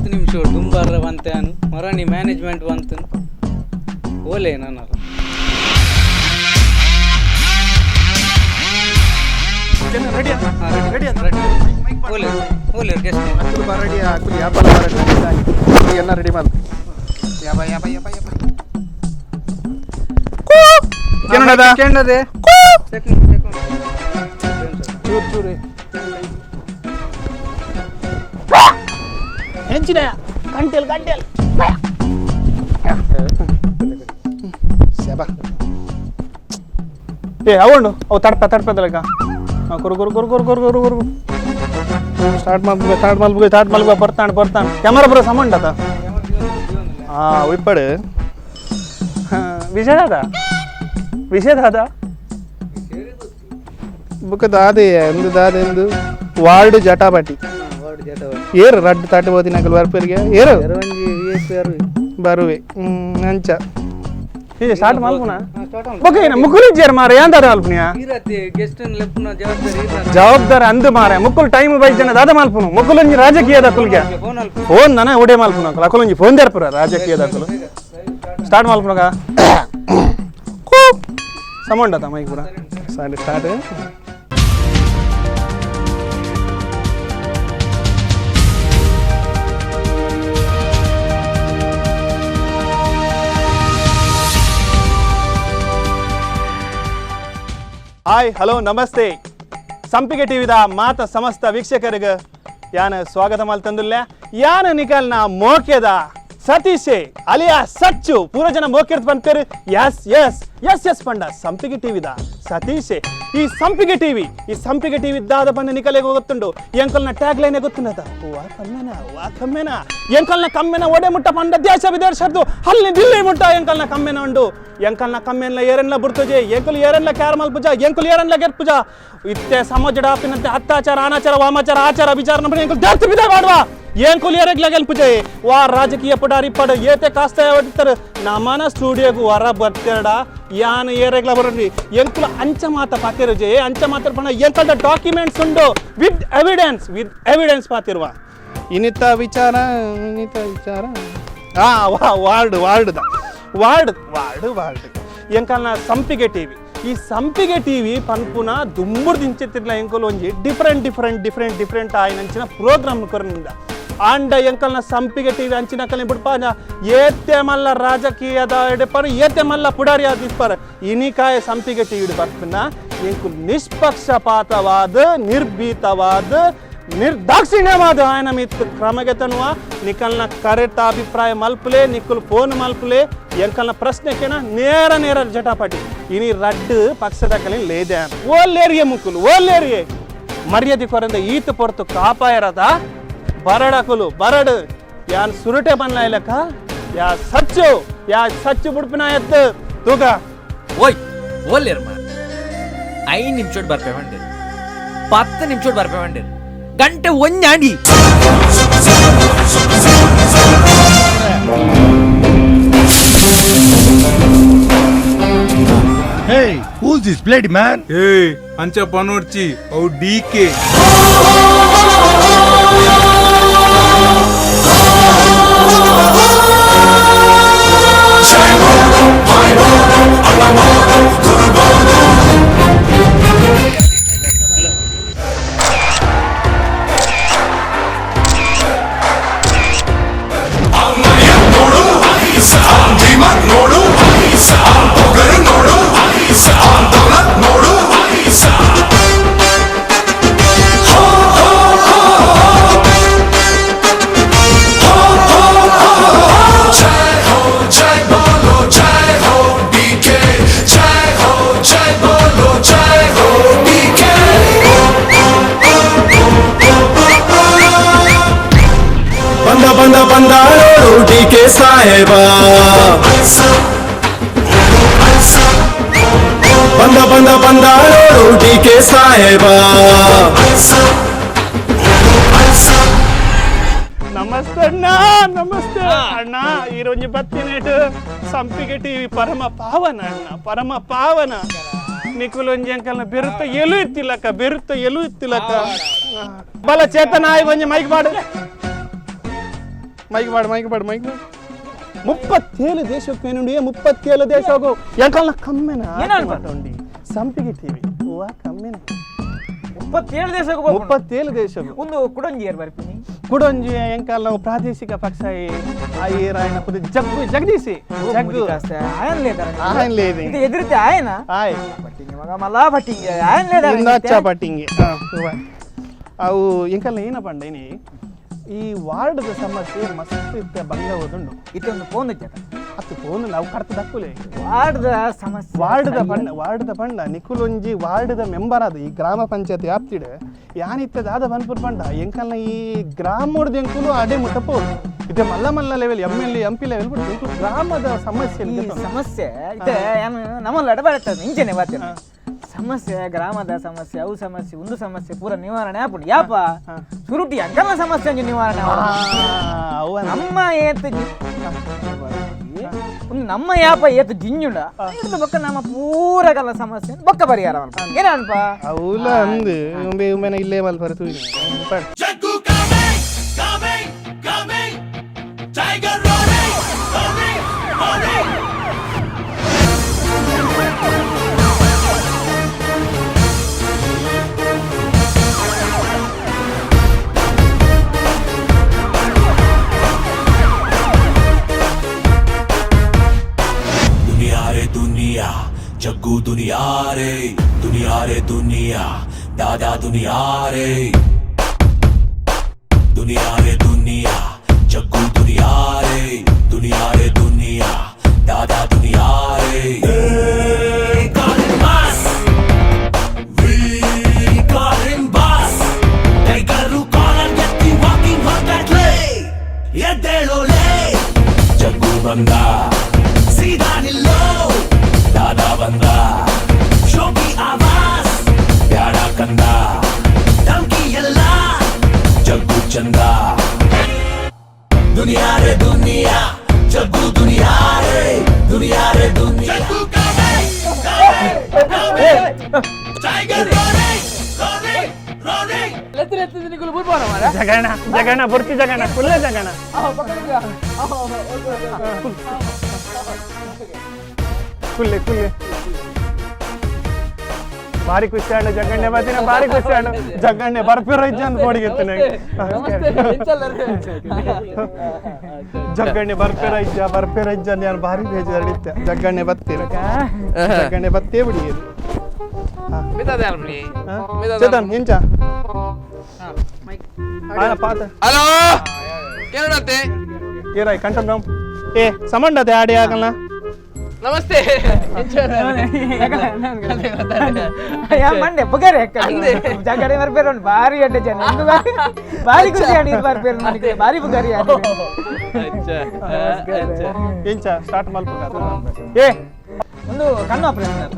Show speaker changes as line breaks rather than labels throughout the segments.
10 ನಿಮಿಷ ದುಂಬಾರ ಬಂತೆ ಅನು ಮರಣಿ ಮ್ಯಾನೇಜ್ಮೆಂಟ್ ಬಂತು ಓಲೆ ನಾನು.
Ready ready.
ಓಲೆ ಓಲೆ ಗೆಸ್ಟ್.
ಅಕ್ಕುಲು ಬರಡಿ, ಅಕ್ಕುಲು ಯಾಪಲ ಬರಡಿ, ಎಲ್ಲ ರೆಡಿ ಮಾಡು. ಯಬ ಯಬ ಯಬ ಯಬ. ಕೆನಡದ
ಕೆಂಡದೆ ಸೆಕೆಂಡ್ ಸೆಕೆಂಡ್. ಚೂರು ಚೂರು.
ಹೆಂಚಿನ ಗಂಟೆಲ್ ಗಂಟೆಲ್ ಶಬ. ಏ ಅವಂಡು ಅವು ತಡ್ಪ ತಡ್ಪದಲಕ. ಕುರು ಕುರು ಕುರು ಕುರು ಕುರು ಕುರು ಕುರು. ಸ್ಟಾರ್ಟ್ ಮಲ್ಪುಗ, ಸ್ಟಾರ್ಟ್ ಮಲ್ಪುಗ, ಸ್ಟಾರ್ಟ್ ಮಲ್ಪುಗ. ಬರ್ತಾನೆ ಬರ್ತಾನೆ. ಕ್ಯಾಮರಾ ಬರೋ ಸಮಂಡತ. ಆ ಉಯ್ಪಡು ವಿಷಯ ದಾದ, ವಿಷಯ ದಾದ. ಬುಕ್ಕ ದಾದೆ ಎಂದು ದಾದೆ ಎಂದು ವಾರ್ಡ್ ಜಟಾಪಟಿ.
ವಾರ್ಡ್ ಜಟ.
ಏರು ರಡ್ಡು ತಾಟಿ ಹೋದಿನ ಬರ್ಪರಿಗೆ ಏರು.
ಎರವಂಜಿ ವಿ ಎಸ್ ಆರ್.
ಬರುವೆ ಅಂಚ ಸ್ಟಾರ್ಟ್ ಮಲ್ಪುನ.
ಸ್ಟಾರ್ಟ್.
ಓಕೆ, ಮುಕ್ಕುಲು ಇಜ್ಜಾರ ಮಾರ, ಏನ್ ದಾದ ಮಲ್ಪುನಿಯಾ?
ಈರತ್ತೆ ಗೆಸ್ಟ್ ಲೆಪ್ಪುನ ಜವಾಬ್ದಾರಿ ಈರ್ನ.
ಜವಾಬ್ದಾರಿ ಅಂದು ಮಾರ, ಮುಕ್ಕುಲು ಟೈಮ್ ಬೈಸ್ ಜನ ದಾದ ಮಲ್ಪುನು. ಮುಕ್ಕುಲು ಒಂಜಿ ರಾಜಕೀಯದ ಅಕುಲ್ಗೆ.
ಫೋನ್ ಅಲ್ಪ.
ಫೋನ್ ನನ ಒಡೆ ಮಲ್ಪುನು ಅಕುಲು. ಅಕುಲು ಒಂಜಿ ಫೋನ್ ದೇರ್ಪುರ ರಾಜಕೀಯದ ಅಕುಲು. ಸ್ಟಾರ್ಟ್ ಮಲ್ಪುನಗ ಸಮಂಡತ ಮೈಕ್ ಪೂರ. ಸರಿ, ಸ್ಟಾರ್ಟ್. Hi, hello, namaste. ಸಂಪಿಗೆ ಟಿವಿದ ಮಾತ ಸಮಸ್ತ ವೀಕ್ಷಕರಿಗೆ ಯಾನ ಸ್ವಾಗತ ಮಲ್ತಂದುಲ್ಲೆ. ಯಾನ ನಿಕಲ್ನ ಮೋಕೆದ ಸತೀಶೆ ಅಲಿಯಾ ಸಚ್ಚು. ಪೂರ ಜನ ಮೋಕೆರ್ತ್ ಬಂತೇರು. ಎಸ್ ಎಸ್ ಎಸ್ ಎಸ್ ಪಂಡ ಸಂಪಿಗೆ ಟಿವಿದ ಸತೀಶೆ. ಈ ಸಂಪಿಗೆ ಟಿವಿ, ಈ ಸಂಪಿಗೆ ಟಿವಿ ದಾದ ಬಂದ ನಿಕಲೆಗೆ ಗೊತ್ತುಂಡು. ಎಂಕಲ್ನ ಟ್ಯಾಗ್ ಲೈನ್ ಗೊತ್ತುಂಡದ? ವಾ ಕಮ್ಮೆನ, ವಾ ಕಮ್ಮೆನ. ಎಂಕಲ್ನ ಕಮ್ಮೆನ ಒಡೆ ಮುಟ್ಟ ಪಂಡ ದೇಶ ವಿದೇಶದ್ದು ಅಲ್ಲಿ ದಿಲ್ಲಿ ಮುಟ್ಟ ಎಂಕಲ್ನ ಕಮ್ಮೆನ ಉಂಡು. ಎಂಕಲ್ನ ಕಮ್ಮೆನ್ಲ ಏರೆನ್ಲ ಬುರ್ತಜೆ, ಎಂಕುಲು ಏರೆನ್ಲ ಕ್ಯಾರ ಮಲ್ಪುಜ, ಎಂಕುಲು ಏರೆನ್ಲ ಗೆರ್ಪುಜ. ಇತ್ತೆ ಸಮಾಜ ಆಪಿನಂತೆ ಅತ್ಯಾಚಾರ, ಅನಾಚಾರ, ವಾಮಾಚಾರ, ಆಚಾರ ವಿಚಾರ ನಂಬರ್ ಎಂಕುಲು ಜಾಸ್ತಿ ಬಿದ ಮಾಡುವ. ಎಂಕುಲು ಏರೆಗ್ಲ ಗೆಲ್ಪುಜೆ. ವಾ ರಾಜಕೀಯ ಪುಡಾರಿ ಪಡ ಏತೆ ಕಾಸ್ತ ಹೊಡಿತಾರೆ. ನಮನ ಸ್ಟುಡಿಯೋಗು ಹೊರ ಬರ್ತಿರಡ ಯಾನ್ ಏರೆಗ್ಲ ಬರಡ್ರಿ. ಎಂಕುಲು ಅಂಚ ಮಾತ ಪಾತಿರುಜೆ. ಅಂಚ ಮಾತ್ರ ಪಣ ಎಂಕಲ್ದ ಡಾಕ್ಯುಮೆಂಟ್ಸ್ ಉಂಡು, ವಿತ್ ಎವಿಡೆನ್ಸ್, ವಿತ್ ಎವಿಡೆನ್ಸ್ ಪಾತಿರುವ. ಇನ್ನಿತ ವಿಚಾರ, ಇನ್ನಿತ ವಿಚಾರ. ಆ ವಾ ವಾರ್ಡ್ ವಾರ್ಡ್ದ ವಾರ್ಡ್ ವಾರ್ಡ್ ವಾರ್ಡ್. ಎಂಕಲ್ನ ಸಂಪಿಗೆ ಟಿವಿ, ಈ ಸಂಪಿಗೆ ಟಿವಿ ಪನ್ಪುನ ದುಂಬುರ್ದು ಇಂಚಿತ್ತಿರ್ಲ ಎಂಕುಲು ಒಂಜಿ ಡಿಫರೆಂಟ್ ಡಿಫರೆಂಟ್ ಡಿಫರೆಂಟ್ ಡಿಫರೆಂಟ್ ಆಯ್ನಂಚಿನ ಪ್ರೋಗ್ರಾಮ್ ಕೊರನಿಂದ. ಆಂಡ ಎಂಕಲ್ನ ಸಂಪಿಗೆ ಟಿವಿ ಅಂಚಿನ ಕಲಿ ಬುಡ್ಪ ಏತೆ ಮಲ್ಲ ರಾಜಕೀಯದ ಎಡೆಪರು, ಏತೆ ಮಲ್ಲ ಪುಡಾರಿ ಆದಿಪ್ಪರ. ಇನಿಕಾಯ ಸಂಪಿಗೆ ಟಿವಿ ಬರ್ಪಿನ ಎಂಕು ನಿಷ್ಪಕ್ಷಪಾತವಾದ, ನಿರ್ಭೀತವಾದ, ನಿರ್ದಾಕ್ಷಿಣ್ಯವಾದ ఆయన ಮಿತ್ ಕ್ರಮಗೆತನುವ. ನಿಕಲ್ನ ಕರೆಕ್ಟ್ ಅಭಿಪ್ರಾಯ ಮಲ್ಪುಲೆ, ನಿಕ್ಕುಲು ಫೋನ್ ಮಲ್ಪುಲೆ. ಎಂಕಲ್ನ ಪ್ರಶ್ನೆಕೆನ ನೇರ ನೇರ ಜಟಾಪಟಿ. ಇನಿ ರಡ್ಡು ಪಕ್ಷದ ಕಲಿ ಲೇದೆ ಓಲ್ಲೇರಿಯೆ ಮುಕ್ಕುಲು ಓಲ್ಲೇರಿಯೆ ಮರ್ಯಾದೆ ಕೊರಂದ ಈತ ಪೊರ್ತು ಕಾಪಾಯರದ ಬರಡಕುಲು ಬರಡು. ಯಾನ್ ಸುರುಟೆ ಬನ್ಲ ಇಲಕ. ಯಾ ಸಚ್ಚು, ಯಾ ಸಚ್ಚು ಬುಡ್ಪಿನ ಎತ್ತು ತೂಕ.
ಓಯ್, ಓಲ್ಲೇರ್ಮ 5 ನಿಮಿಷ ಬರ್ಪೆ ಬಂಡಿರ್, 10 ನಿಮಿಷ ಬರ್ಪೆ ಬಂಡಿರ್, ಗಂಟೆ ಒಂಜಾಂಡಿ.
Hey, who's this bloody man?
ಏಯ್, ಅಂಚ ಪನೋಡ್ಚಿ, ಅವು ಡಿಕೆ.
जय बोलो जय हो डीके, जय हो, जय बोलो जय हो डीके.
ಬಂದ ಬಂದ ಬಂದ ನೋಡು ಡಿ ಕೆ ಸಾಹೇಬ. ಬಂದ ಬಂದ ಬಂದ ನೋಡು ಡಿ ಕೆ ಸಾಹೇಬ.
ನಮಸ್ತೆ ಅಣ್ಣ, ನಮಸ್ತೆ ಅಣ್ಣ. ಈ ರೊಂಜಿ ಬತ್ತಿನೇಟ್ ಸಂಪಿಗೆ ಟಿವಿ ಪರಮ ಪಾವನ ಅಣ್ಣ, ಪರಮ ಪಾವನ. ನಿಕುಲೊಂಜಿ ಅಂಕಲ್ನ ಬೆರುತ್ತ ಎಲು ಇತ್ತಿಲ್ಲಕ್ಕ, ಬೆರುತ್ತ ಎಲು ಇತ್ತಿಲ್ಲಕ್ಕ. ಬಲ ಚೇತನ ಆಯ್ ಒಂಜಿ ಮೈಕ್ ಮಾಡು. Mic ಪಾಡು, ಮೈಕ್ ಪಾಡು, ಮೈಕ್ ಪಾಡು. 37 ದೇಶಕ್ಕೆ ಏನುಂಡು? 37 ದೇಶಕ್ಕೂ ಎಂಕಲ್ನ ಕಮ್ಮೆನ ಉಂಡಿ ಸಂಪಿಗೆ ಟಿವಿ ಹೂವ ಕಮ್ಮೆನ.
37 ದೇಶಕ್ಕೆ ಹೋಗ್ಬೋದು.
37 ದೇಶಕ್ಕೂ.
ಒಂದು ಕುಡೊಂಜಿ ಏರ್ ಬರ್ತೀನಿ.
ಕುಡೊಂಜಿ ಎಂಕಲ್ನ ಪ್ರಾದೇಶಿಕ ಪಕ್ಷ ಈ ರಾಯನ ಪುದ ಜಗ್ಗು ಜಗದೀಶಿ ಜಗ್ಗು.
ಆಯನ್ ಲೇದಾರ.
ಆಯನ್ ಲೇದಿ.
ಇದು ಎದುರಿತೆ ಆಯನ.
ಆಯ್.
ಪಟ್ಟಿಂಗಿ ಮಗ ಮಲ್ಲಾ ಪಟ್ಟಿಂಗಿ ಆಯನ್ ಲೇದಾರ.
ಇಂದಾಚ ಪಟ್ಟಿಂಗಿ ಹೂವ. ಅವು ಎಂಕಲ್ನ ಏನಪ್ಪ ಇನಿ ಈ ವಾರ್ಡ್ದ ಸಮಸ್ಯೆ ಮಸ್ತ್ ಇತ್ತೆ ಬಂಗ ಹೋದುಂಡು.
ಇದೊಂದು ಫೋನ್ ಜಗ.
ಅತ್ತು ಫೋನ್ ನಾವು ಕಡ್ತ ದಕ್ಕುಲೆ.
ವಾರ್ಡ್ದ ಸಮಸ್ಯೆ.
ವಾರ್ಡ್ದ ಪಂಡ, ವಾರ್ಡ್ದ ಪಂಡ ನಿಕುಲೊಂಜಿ ವಾರ್ಡ್ದ ಮೆಂಬರ್ ಅದು ಈ ಗ್ರಾಮ ಪಂಚಾಯತ್ ವ್ಯಾಪ್ತಿಡ್ ಯಾನಿತ್ತೆ ದಾದ ಬನ್ಪುರ್ ಪಂಡ ಎಂಕಲ್ನ ಈ ಗ್ರಾಮೋಡ್ದ ಎಂಕುಲು ಅಡೆ ಮುಟ್ಟಪೋ ಇದೆ ಮಲ್ಲ ಮಲ್ಲ level M L M P level ಬಿಟ್ಟು ಎಂಕುಲು ಗ್ರಾಮದ ಸಮಸ್ಯೆ.
ಈ ಸಮಸ್ಯೆ ಇತ್ತೆ ಏನು ನಮ್ಮಲ್ಲಿ ಅಡಬಾಡ್ತದೆ ಇಂಚನೆ ಬಾತಿನ ಸಮಸ್ಯೆ, ಗ್ರಾಮದ ಸಮಸ್ಯೆ, ಅವು ಸಮಸ್ಯೆ, ಒಂದು ಸಮಸ್ಯೆ ಪೂರ ನಿವಾರಣೆ ಆಪುಂಡು. ಯಾಪ ಸುರುಟಿ ಅಂಕಲ್ನ ಸಮಸ್ಯೆ ಒಂಜಿ ನಿವಾರಣೆ ಆವೊಡು. ನಮ್ಮ ಏತ್ ಒಂದು ನಮ್ಮ ಯಾಪ ಏತ್ ಜಿಂಜುಂಡ ಇರ್ದು ಬೊಕ್ಕ ನಮ್ಮ ಪೂರಗಲ ಸಮಸ್ಯೆ ಬೊಕ್ಕ ಪರಿಹಾರ ಮಲ್ಪ. ಏನ ಅನ್ಪ?
ಅವಲ ಅಂದು ಉಂಬೆ ಉಂಬೆನ ಇಲ್ಲೇ ಮಲ್ಪರ ತೂಯಿನ.
Jaggu coming, coming, coming. Tiger roaring, roaring, roaring.
दुनिया रे दुनिया जग्गू दुनिया रे दुनिया रे दुनिया दादा दुनिया रे दुनिया रे दुनिया जग्गू दुनिया रे दुनिया रे दुनिया दादा दुनिया रे. They call him boss. We call him boss. Tiger who collar ಎತ್ತಿ walking ಹೊರಟಾಡ್ಲೆ. ಎದ್ದೇಳೋಲೆ. ಜಗ್ಗು ಬಂದ ಸೀದಾ ನಿಲ್ಲೋ, ದಾದಾ ಬಂದ ಶೋಕಿ ಆವಾಸ್ ಬ್ಯಾಡ ಕಂದ, ಧಮ್ಕಿ ಎಲ್ಲ ಜಗ್ಗು ಚಂದ. ದುನಿಯಾ ರೇ ದುನಿಯಾ ಜಗ್ಗು ದುನಿಯಾ ರೇ ದುನಿಯಾ ರೇ ದುನಿಯಾ.
Jaggu coming, coming, coming. Tiger roaring, roaring, roaring.
ಜಗಣ ಜಗಣ ಬುರ್ತಿ ಜಗಣ ಫುಲ್ಲ ಜಗಣ. ಕುಲ್ಲೆ ಕುಲ್ಲೆ ಭಾರಿ ಖುಷಿ ಆಂಡ ಜಗಣ್ಣೆ ಬಾತಿನ, ಭಾರಿ ಖುಷಿ ಆಂಡ ಜಗಣ್ಣೆ ಬರ್ಪಿರೋ ಇಜ್ಜ ಅಂತ ಬೋಡಿಗಿತ್ತು ನಂಗೆ. ಜಗ್ಗಣ್ಣೆ ಬರ್ಪಿರ ಇಜ್ಜ ಬರ್ಪಿರ ಇಜ್ಜ ಅಂತ ನಾನು ಭಾರಿ ಬೇಜಾರಿತ್ತೆ. ಜಗ್ಗಣ್ಣೆ ಬತ್ತೀರ, ಜಗ್ಗಣ್ಣೆ ಬತ್ತೇ ಬಿಡಿ. ಚೇತನ್ ಎಂಚ ಆನ ಪಾತ.
ಹಲೋ, ಕೇಳೋಣಂತೆ.
ಏರಾಯ್ ಕಂಠ ಏ ಸಮಂಡತೆ ಆಡಿ ಆಗಲ್ಲ.
ನಮಸ್ತೆ.
ಯಾ ಮಂಡೆ ಬುಗಾರಿ ಜಗಡೆ ಬರ್ಬೇರು ಭಾರಿ ಅಡ್ಡೆ ಜನ ಇಂದು ಭಾರಿ ಭಾರಿ ಖುಷಿ ಆಡಿ ಬರ್ಬೇರು ನನಗೆ ಭಾರಿ ಬುಗಾರಿ ಆಡಿ.
ಎಂಚ ಸ್ಟಾರ್ಟ್ ಮಲ್ಪ ಏ.
ಒಂದು ಕಣ್ಣು ಆಪರೇಷನ್ ಆಯ್ತು.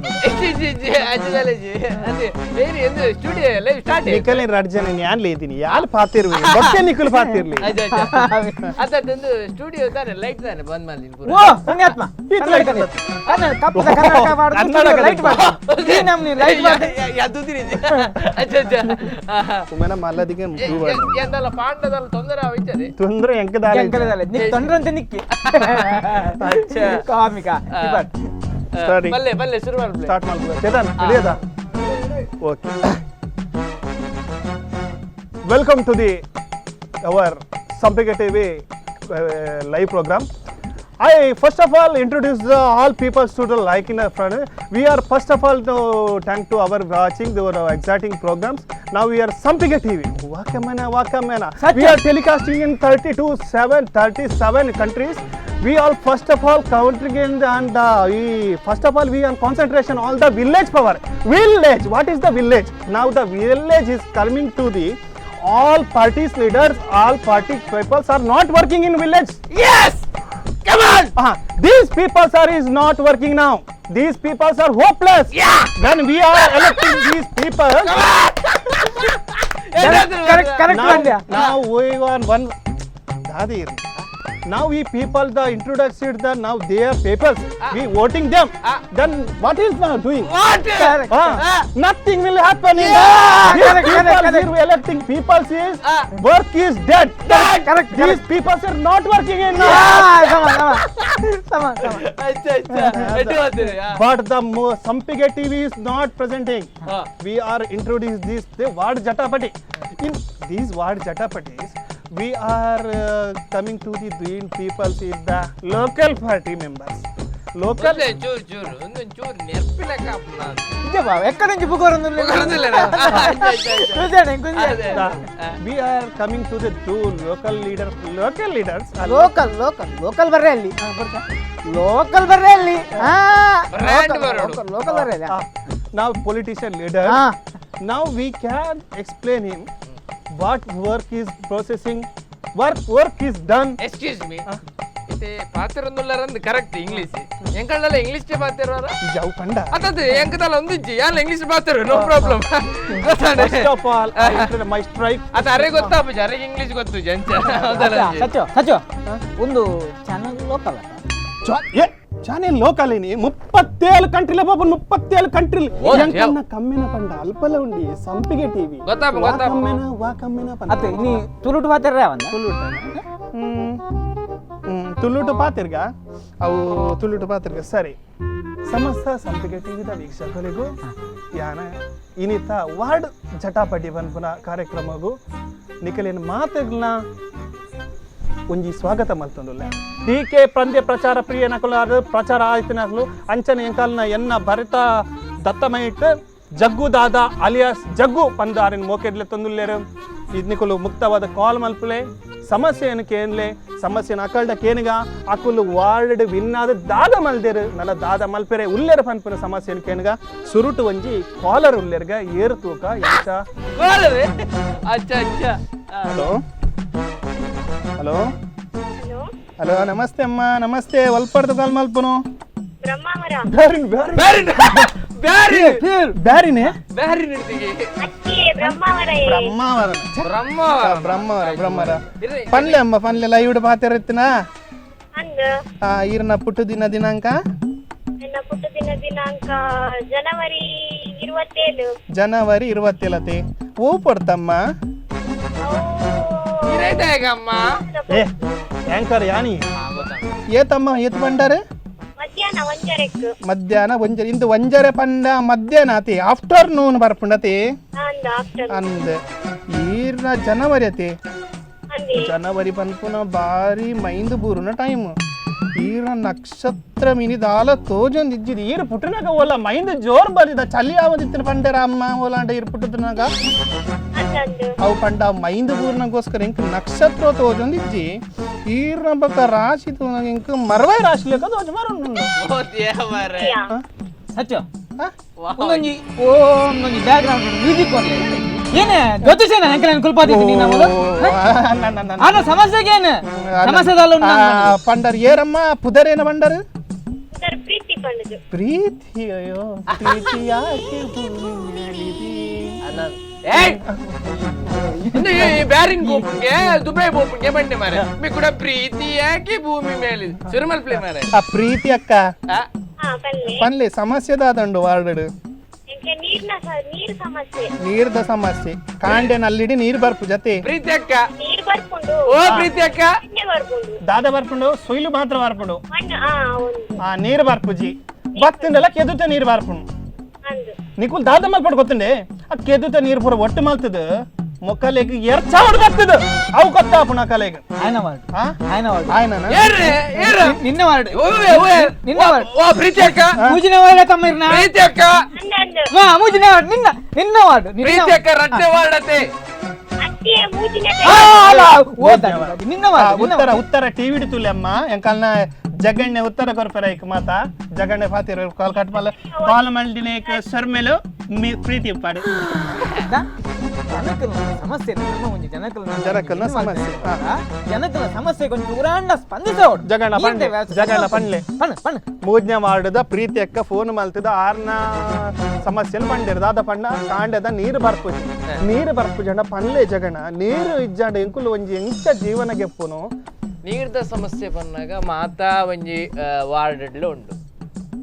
Studio live start.
ನಿಕಲಿನ ರಡ್ಜನ ಯಾನ್ ಲೇತೀನಿ ಯಾಲ್ ಪಾತಿರ್ವಿ ಬೊಕ್ಕೆ ನಿಕುಲ್ ಪಾತಿರ್ಲಿ.
ಸ್ಟುಡಿಯೋ ತಾನೆ, ಲೈಟ್ ತಾನೆ ಬಂದ್ ಮಾಡಿ.
ಓ ಪುಣ್ಯಾತ್ಮ,
ಈ light.
Kannada ಕಪ್ಪದ ಕನ್ನಡಕ ಮಾಡುದು.
ಕನ್ನಡಕ
ಲೈಟ್ ಮಾಡು. ಈ ನಮ್ನಿ ಲೈಟ್ ಮಾಡು.
ಉಮೇನ ಮಲ್ಲದಿಗೆ.
ಎಂದಲ್ಲ ಪಾಂಡದಲ್ಲ ತೊಂದರೆ ಆಯ್ತದೆ.
ತೊಂದ್ರೆ ಎಂಕದಾಲ.
ಜಂಕಲದಲ್ಲ ನಿಕ್ ತೊಂದ್ರಂತೆ ನಿಕ್ಕಿ ಕಾಮಿಕ.
ಸರಿ.
ಬಲ್ಲೆ ಬಲ್ಲೆ ಶುರು ಮಾಡ್ಲಿ.
ಸ್ಟಾರ್ಟ್ ಮಾಡ್ಬೋದು. Chetan ಹಿಡಿಯದ. Okay, welcome to the our Sampige TV live program. I first of all introduce the all people to the like in the front. We are first of all to thank to our watching the exciting programs. Now we are Sampige TV. Wakamana, Wakamana. We are telecasting in 32, 7, 37 countries. We all first of all countering in the, and we first of all we are concentration all the village power. Village. What is the village? Now the village is coming to the all parties leaders, all party peoples are not working in village.
Yes, come on.
These people are is not working now. These people are hopeless.
Yeah.
When we are electing these people,
correct correct.
now,
Mandya.
Now we are one. ದಾದಿ ಇರ್ಲಿ. Now we people the introduced the now they are papers. We voting them. Then what is now doing?
What?
Nothing will happen in
Yeah,
these
correct,
people
correct, correct.
here electing people is work is dead.
Correct,
These people are not working in
ಸಮ ಸಮ ಸಮ ಸಮ.
ಅಚ್ಚಾ ಅಚ್ಚಾ, ಎಡ್ಡೆ ಮಾತಿರಿ.
But the Sampige TV is not presenting. We are introduce this the ward Jatapati. In these ward Jatapatis, we are coming to the doing people in the local party members. Local
ಒಂದೇ ಚೂರು ಚೂರು, ಒಂದೊಂದು ಚೂರು ನೆರ್ಪಿಲಕ್ಕ.
ಇದೇ ಬಾವ, ಎಕ್ಕಡೆ నుంచి ಬುಗೋರೊಂದು
We are coming to the two local leader, local leaders.
Local local local ಬರ್ರೆ ಅಲ್ಲಿ, local ಬರ್ರೆ ಅಲ್ಲಿ.
Brand ಬರೋಡು.
ಲೋಕಲ್ ಬರ್ರೆ ಅಲ್ಲಿ.
Now politician leader. Now we can explain him what work is processing, work is done.
Excuse me, ಇತ್ತೆ ಪಾತಿರೊಂದುಲ್ಲರಂದು correct English ಎಂಕಲ್ನೆಲ್ಲ English ಪಾತಿರೋರ.
ಯಾವ ಪಂಡ
ಅತ್ತದು ಎಂಕದಲ್ಲ ಒಂದಿಜ್ಜಿ, ಯಾನ್ English ಪಾತಿರು, no problem.
First of all, I enter my strike.
ಅತ್ತ ಅರೆ ಗೊತ್ತಾಪುಜಿ, ಅರೆಗೆ English ಗೊತ್ತು ಅಂಚ ಹೌದಲ್ಲ?
ಸಚೋ ಸಚೋ, ಒಂದು ಚಾನಲ್ ಲೋಕಲ್.
ಏ ಚಾನೆಲ್ ಲೋಕಲ್ ini 37 ಕಂಟ್ರಿಲ ಪಾಪ, 37 ಕಂಟ್ರಿಲ್.
ಓ,
ಎಂಕನ್ನ ಕಮ್ಮಿನ ಪಂಡ ಅಲ್ಪಲ ಉಂಡಿ ಸಂಪಿಗೆ ಟಿವಿ.
ಗೊತ್ತಾಪ,
ವಾ
ಗೊತ್ತಾಪ.
ಕಮ್ಮಿನ ವಾ ಕಮ್ಮಿನ ಪಂಡ.
ಅತ್ತ ನೀ ತುಳುಟು ಮಾತಾಡ್ರೆ ಅವನ್ನ.
ತುಳುಟ ತುಳುಟು ಪಾತಿರ್ಗ, ಅವು ತುಳುಟು ಪಾತಿರ್ಗ. ಸರಿ, ಸಮಸ್ತ ಸಂಪಿಗೆ ಟಿವಿದ ವೀಕ್ಷಕರಿಗೂ ಯಾನ ಇನಿತ ವಾರ್ಡ್ ಜಟಾಪಟಿ ಪನ್ಪುನ ಕಾರ್ಯಕ್ರಮಗೂ ನಿಕಲಿನ ಮಾತೆಗ್ನ ಒಂಜಿ ಸ್ವಾಗತ ಮಲ್ತೊಂದುಲ್ಲ. ಡಿ ಕೆ ಪಂದ್ಯ ಪ್ರಚಾರ ಪ್ರಿಯ ನಕಲು ಪ್ರಚಾರ ಆಯ್ತಿನಕಲು ಅಂಚನೆ ಎಂಕಲ್ನ ಎನ್ನ ಭರಿತ ದತ್ತಮೈಟ್ ಜಗ್ಗು ದಾದಾ ಅಲಿಯಾಸ್ ಜಗ್ಗು ಪಂದ ಆರಿನ ಮೋಕೆಡ್ಲೆ ತಂದುಲ್ಲೇರು. ಇದ್ನಿಕುಲು ಮುಕ್ತವಾದ ಕಾಲ್ ಮಲ್ಪುಲೆ, ಸಮಸ್ಯೆಯನ್ನು ಕೇನ್ಲೆ, ಸಮಸ್ಯೆನ ಅಕಲ್ಡ ಕೇನಿಗ ಅಕುಲು ವಾರ್ಡ್ ವಿನ್ನಾದ ದಾದ ಮಲ್ದೇರು ನಲ್ಲ ದಾದ ಮಲ್ಪೆರೆ ಉಲ್ಲೇರು ಪನ್ಪುನ ಸಮಸ್ಯೆಯನ್ನು ಕೇನಿಗ. ಸುರುಟು ಒಂಜಿ ಕಾಲರ್ ಉಲ್ಲೇರ್ಗ ಏರು ತೂಕ ಎಂಚ.
ಅಚ್ಚಾ ಅಚ್ಚಾ.
ಹಲೋ ಹಲೋ ಹಲೋ, ನಮಸ್ತೆ ಅಮ್ಮ, ನಮಸ್ತೆ. ಒಲ್ಪಡ್ದು ಕಾಲ್ ಮಲ್ಪುನು?
ಬ್ರಹ್ಮಾವರ.
ಬ್ಯಾರಿನ್ ಬ್ಯಾರಿನ್
ಬ್ಯಾರಿನ್ ಬ್ಯಾರಿನ್.
ಬ್ಯಾರಿನೇ.
ಬ್ಯಾರಿನ್ ಇಡ್ತಿಗೆ.
ಅಕ್ಕಿ ಬ್ರಹ್ಮಾವರ.
ಬ್ರಹ್ಮಾವರ.
ಬ್ರಹ್ಮಾವರ.
ಬ್ರಹ್ಮಾವರ ಬ್ರಹ್ಮರ.
ಇರ್ರಿ.
ಪನ್ಲೆ ಅಮ್ಮ, ಪನ್ಲೆ, ಲೈವ್ ಪಾತಿರತ್ತಿನ.
ಅಂದ್.
ಈರ್ನ ಪುಟ್ಟು ದಿನ ದಿನಾಂಕ?
ನನ್ನ ಪುಟ್ಟದಿನ ದಿನಾಂಕ ಜನವರಿ 27.
ಜನವರಿ 27. ಓ ಪಡ್ತಮ್ಮ.
ಇರೈತಾಗಮ್ಮ.
ಏ ಆಂಕರ್ ಯಾನಿ ಏತಮ್ಮ, ಏತ್ ಬಂಡಾರೆ?
ಮಧ್ಯಾಹ್ನ ಒಂಜರೆಕ್.
ಮಧ್ಯಾಹ್ನ ಒಂಜರೆ. ಇಂದು ಒಂಜರೆ ಪಂಡ ಮಧ್ಯಾಹ್ನ ಅತಿ ಆಫ್ಟರ್ನೂನ್ ಬರ್ಪುಂಡತಿ.
ಅಂದ್ ಆಫ್ಟರ್.
ಅಂದ್ ಈರ್ನ ಜನವರಿ ಅತಿ?
ಅಂದಿ.
ಜನವರಿ ಪನ್ಪುನ ಬಾರಿ ಮೈಂದು ಬೂರುನ ಟೈಮ್. ಈರ ನಕ್ಷತ್ರ ಮಿನಿ ದಾಲ ತೋಜೊಂದು ಇಜ್ಜಿದ್. ಈರು ಪುಟ್ಟನಾಗ ಓಲ ಮೈಂದು ಜೋರ್ ಬರಿದ ಚಲಿ ಆವದಿತ್ತಿನ ಪಂಡೆರ ಅಮ್ಮ ಓಲಾಂಡ ಈರು ಪುಟ್ಟದನಾಗ.
ಅಂದ್ ಅಂದ್.
ಅವು ಪಂಡ ಮೈಂದು ಬೂರ್ನಗೋಸ್ಕರ ಇಂಕ್ ನಕ್ಷತ್ರ ತೋಜೊಂದು ಇಜ್ಜಿ. ಈರ್ನ ಬಕ್ಕ ರಾಶಿ ತೂನಾಗ ಇಂಕ್ ಮರವೈ ರಾಶಿ ಲೆಕ್ಕ ತೋಜ ಮರುಂಡು.
ಓ ದೇವರೇ.
ಯಾ.
ಸಚೋ, ಒಂದೊಂಜಿ ಓಂ ಒಂಜಿ ಬ್ಯಾಕ್ ಗ್ರೌಂಡ್ ಮ್ಯೂಸಿಕ್ ಕೊಡ್ಲಿ. ಏನೇ ಜ್ಯೋತಿಷೇನ ಅಂಕಲ್ ಕುಲ್ಪಾದಿದ್ದೀನಿ ನಮ್ಮದು? ಆನ ಸಮಸ್ಯೆಗೆ ಏನು ಸಮಸ್ಯೆ ದಾಲ ಉಂಡು ನಾನು.
ಪಂಡರ್ ಏರಮ್ಮ, ಪುದರೇನ ಪಂಡರ್?
ಸರ್ ಪ್ರೀತಿ ಪಂಡುದು.
ಪ್ರೀತಿ, ಅಯ್ಯೋ ಪ್ರೀತಿ ಯಾಕೆ ಭೂಮಿ ಮೇಲಿದೆ?
ಏಯ್ ಈ ಬ್ಯಾರಿನ್ ಬೋಪುಂಗೆ ದುಬೈ ಬೋಪುಂಗೆ ಬಂಡೆ ಮಾರೆ ಮಿ ಕೂಡ ಪ್ರೀತಿ ಯಾಕೆ ಭೂಮಿ ಮೇಲೆ ಸುರಮಲ್ ಪ್ಲೇ ಮಾರೆ.
ಆ ಪ್ರೀತಿ ಅಕ್ಕ.
ಆ,
ಹಾ ಪಲ್ಲೆ.
ಪನ್ಲೆ, ಸಮಸ್ಯೆದಾದಂಡು ವಾರ್ಡ್.
ಎಂಕೆ ನೀರ್ನ ನೀರ್ ಸಮಸ್ಯೆ.
ನೀರ್ದ ಸಮಸ್ಯೆ, ಕಾಂಡೆ ನಲ್ಲಿಡಿ ನೀರ್ ಬರ್ಪು ಜೊತೆ.
ಪ್ರೀತಿ ಅಕ್ಕ.
ನೀರ್ ಬರ್ಪುಂಡು.
ಓ ಪ್ರೀತಿ ಅಕ್ಕ.
ಮಣ್ಣೆ ಬರ್ಪುಂಡು.
ದಾದ ಬರ್ಪುಂಡು? ಸುಯ್ಲು ಮಾತ್ರ ಬರ್ಪುಂಡು.
ಮಣ್ಣು ಆ ಒಂದು.
ಆ ನೀರ್ ಬರ್ಪುಜಿ, ಬತ್ತಿಂದೆಲ್ಲ ಕೆದುತ ನೀರ್ ಬರ್ಪುಂಡು.
ಅಂದ್.
ನಿಕುಲ್ ದಾದ ಮಲ್ಪಡ್ ಗೊತ್ತುಂಡೆ, ಆ ಕೆದುತ ನೀರ್ ಪೂರ ಒಟ್ಟು ಮಲ್ತದ ಮೊಕ್ಕಲೆಗ್ ಎರ್ಚಾವಡ್ ಬರ್ತದ, ಅವು ಗೊತ್ತಾಪುಣ ಕಲೆಗ್.
ఆయన వార్డు.
ಆ?
ఆయన ವಾರ್ಡ್.
ಆಯ್ನನ?
ಏರ್ರೆ ಏರ.
ನಿನ್ನ ವಾರ್ಡ್.
ಓವೆ ಓವೆ.
ನಿನ್ನ ವಾರ್ಡ್.
ಓ ಪ್ರೀತಿ ಅಕ್ಕ.
ಮೂಜಿನ ವಾರ್ಡ್ ತಮ್ಮ ಇರ್ನ.
ಪ್ರೀತಿ ಅಕ್ಕ.
ಅಂದ್ ಅಂದ್.
ಹಾ, ಮೂಜಿನ ವಾರ್ಡ್, ನಿನ್ನ ನಿನ್ನ ವಾರ್ಡ್ ನಿನ್ನ.
ಪ್ರೀತಿ ಅಕ್ಕ ರಟ್ಟೆ ವಾರ್ಡತೆ.
ಅತ್ತಿಯೇ ಮೂಜಿನ.
ಆ, ಅಲ್ಲ, ಓ, ನಿನ್ನ
ಆ,
ವಾರ್ಡ್ ನಿನ್ನ.
ಉತ್ತರ ಉತ್ತರ ಟಿವಿ ತುಲೆ ಅಮ್ಮ. ಎಂಕಲ್ನ ಜಗಣ್ಣೆ ಉತ್ತರ ಕೊರ್ಪೆರ ಇಕ್ ಮಾತಾ ಜಗಣ್ಣೆ ಫಾತಿರ ಕಾಲ್ ಕಟ್ ಮಲ್ಲ ಕಾಲ್ ಮಲ್ದಿನ ಇಕ್ ಸರ್ಮೆಲು ಮಿ ಪ್ರೀತಿ ಪಾಡು.
ಜನಕಲ್ನ ಸಮಸ್ಯೆ ನಮ್ಮ ಒಂಜಿ ಜನಕಲ್ನ
ಜನಕಲ್ನ ಸಮಸ್ಯೆ, ಹಾ.
ಜನಕಲ್ನ ಸಮಸ್ಯೆ ಕೊಂಚ ಊರಾಂಡ ಸ್ಪಂದಿಸೋಡು.
ಜಗಣ್ಣ ಪಣ್ಲೆ, ಜಗಣ್ಣ ಪಣ್ಲೆ.
ಪಣ್ಣ ಪಣ್ಣ.
ಮೂಜ್ಞ ವಾರ್ಡ್ದ ಪ್ರೀತಿ ಅಕ್ಕ ಫೋನ್ ಮಲ್ತದ ಆರ್ನ ಸಮಸ್ಯೆನ್ ಪಂಡಿರ್ದ. ಅದ ಪಂಡ ಕಾಂಡದ ನೀರು ಬರ್ಪುಜಿ, ನೀರು ಬರ್ಪುಜಂಡ. ಪನ್ಲೆ ಜಗಣ, ನೀರು ಇಜ್ಜಾಂಡ ಎಂಕುಲು ಒಂಜಿ ಎಂಚ ಜೀವನ ಗೆಪ್ಪುನು?
ನೀರ್ದ ಸಮಸ್ಯೆ ಬಂದಾಗ ಮಾತಾ ಒಂಜಿ ವಾರ್ಡ್ ಉಂಡು.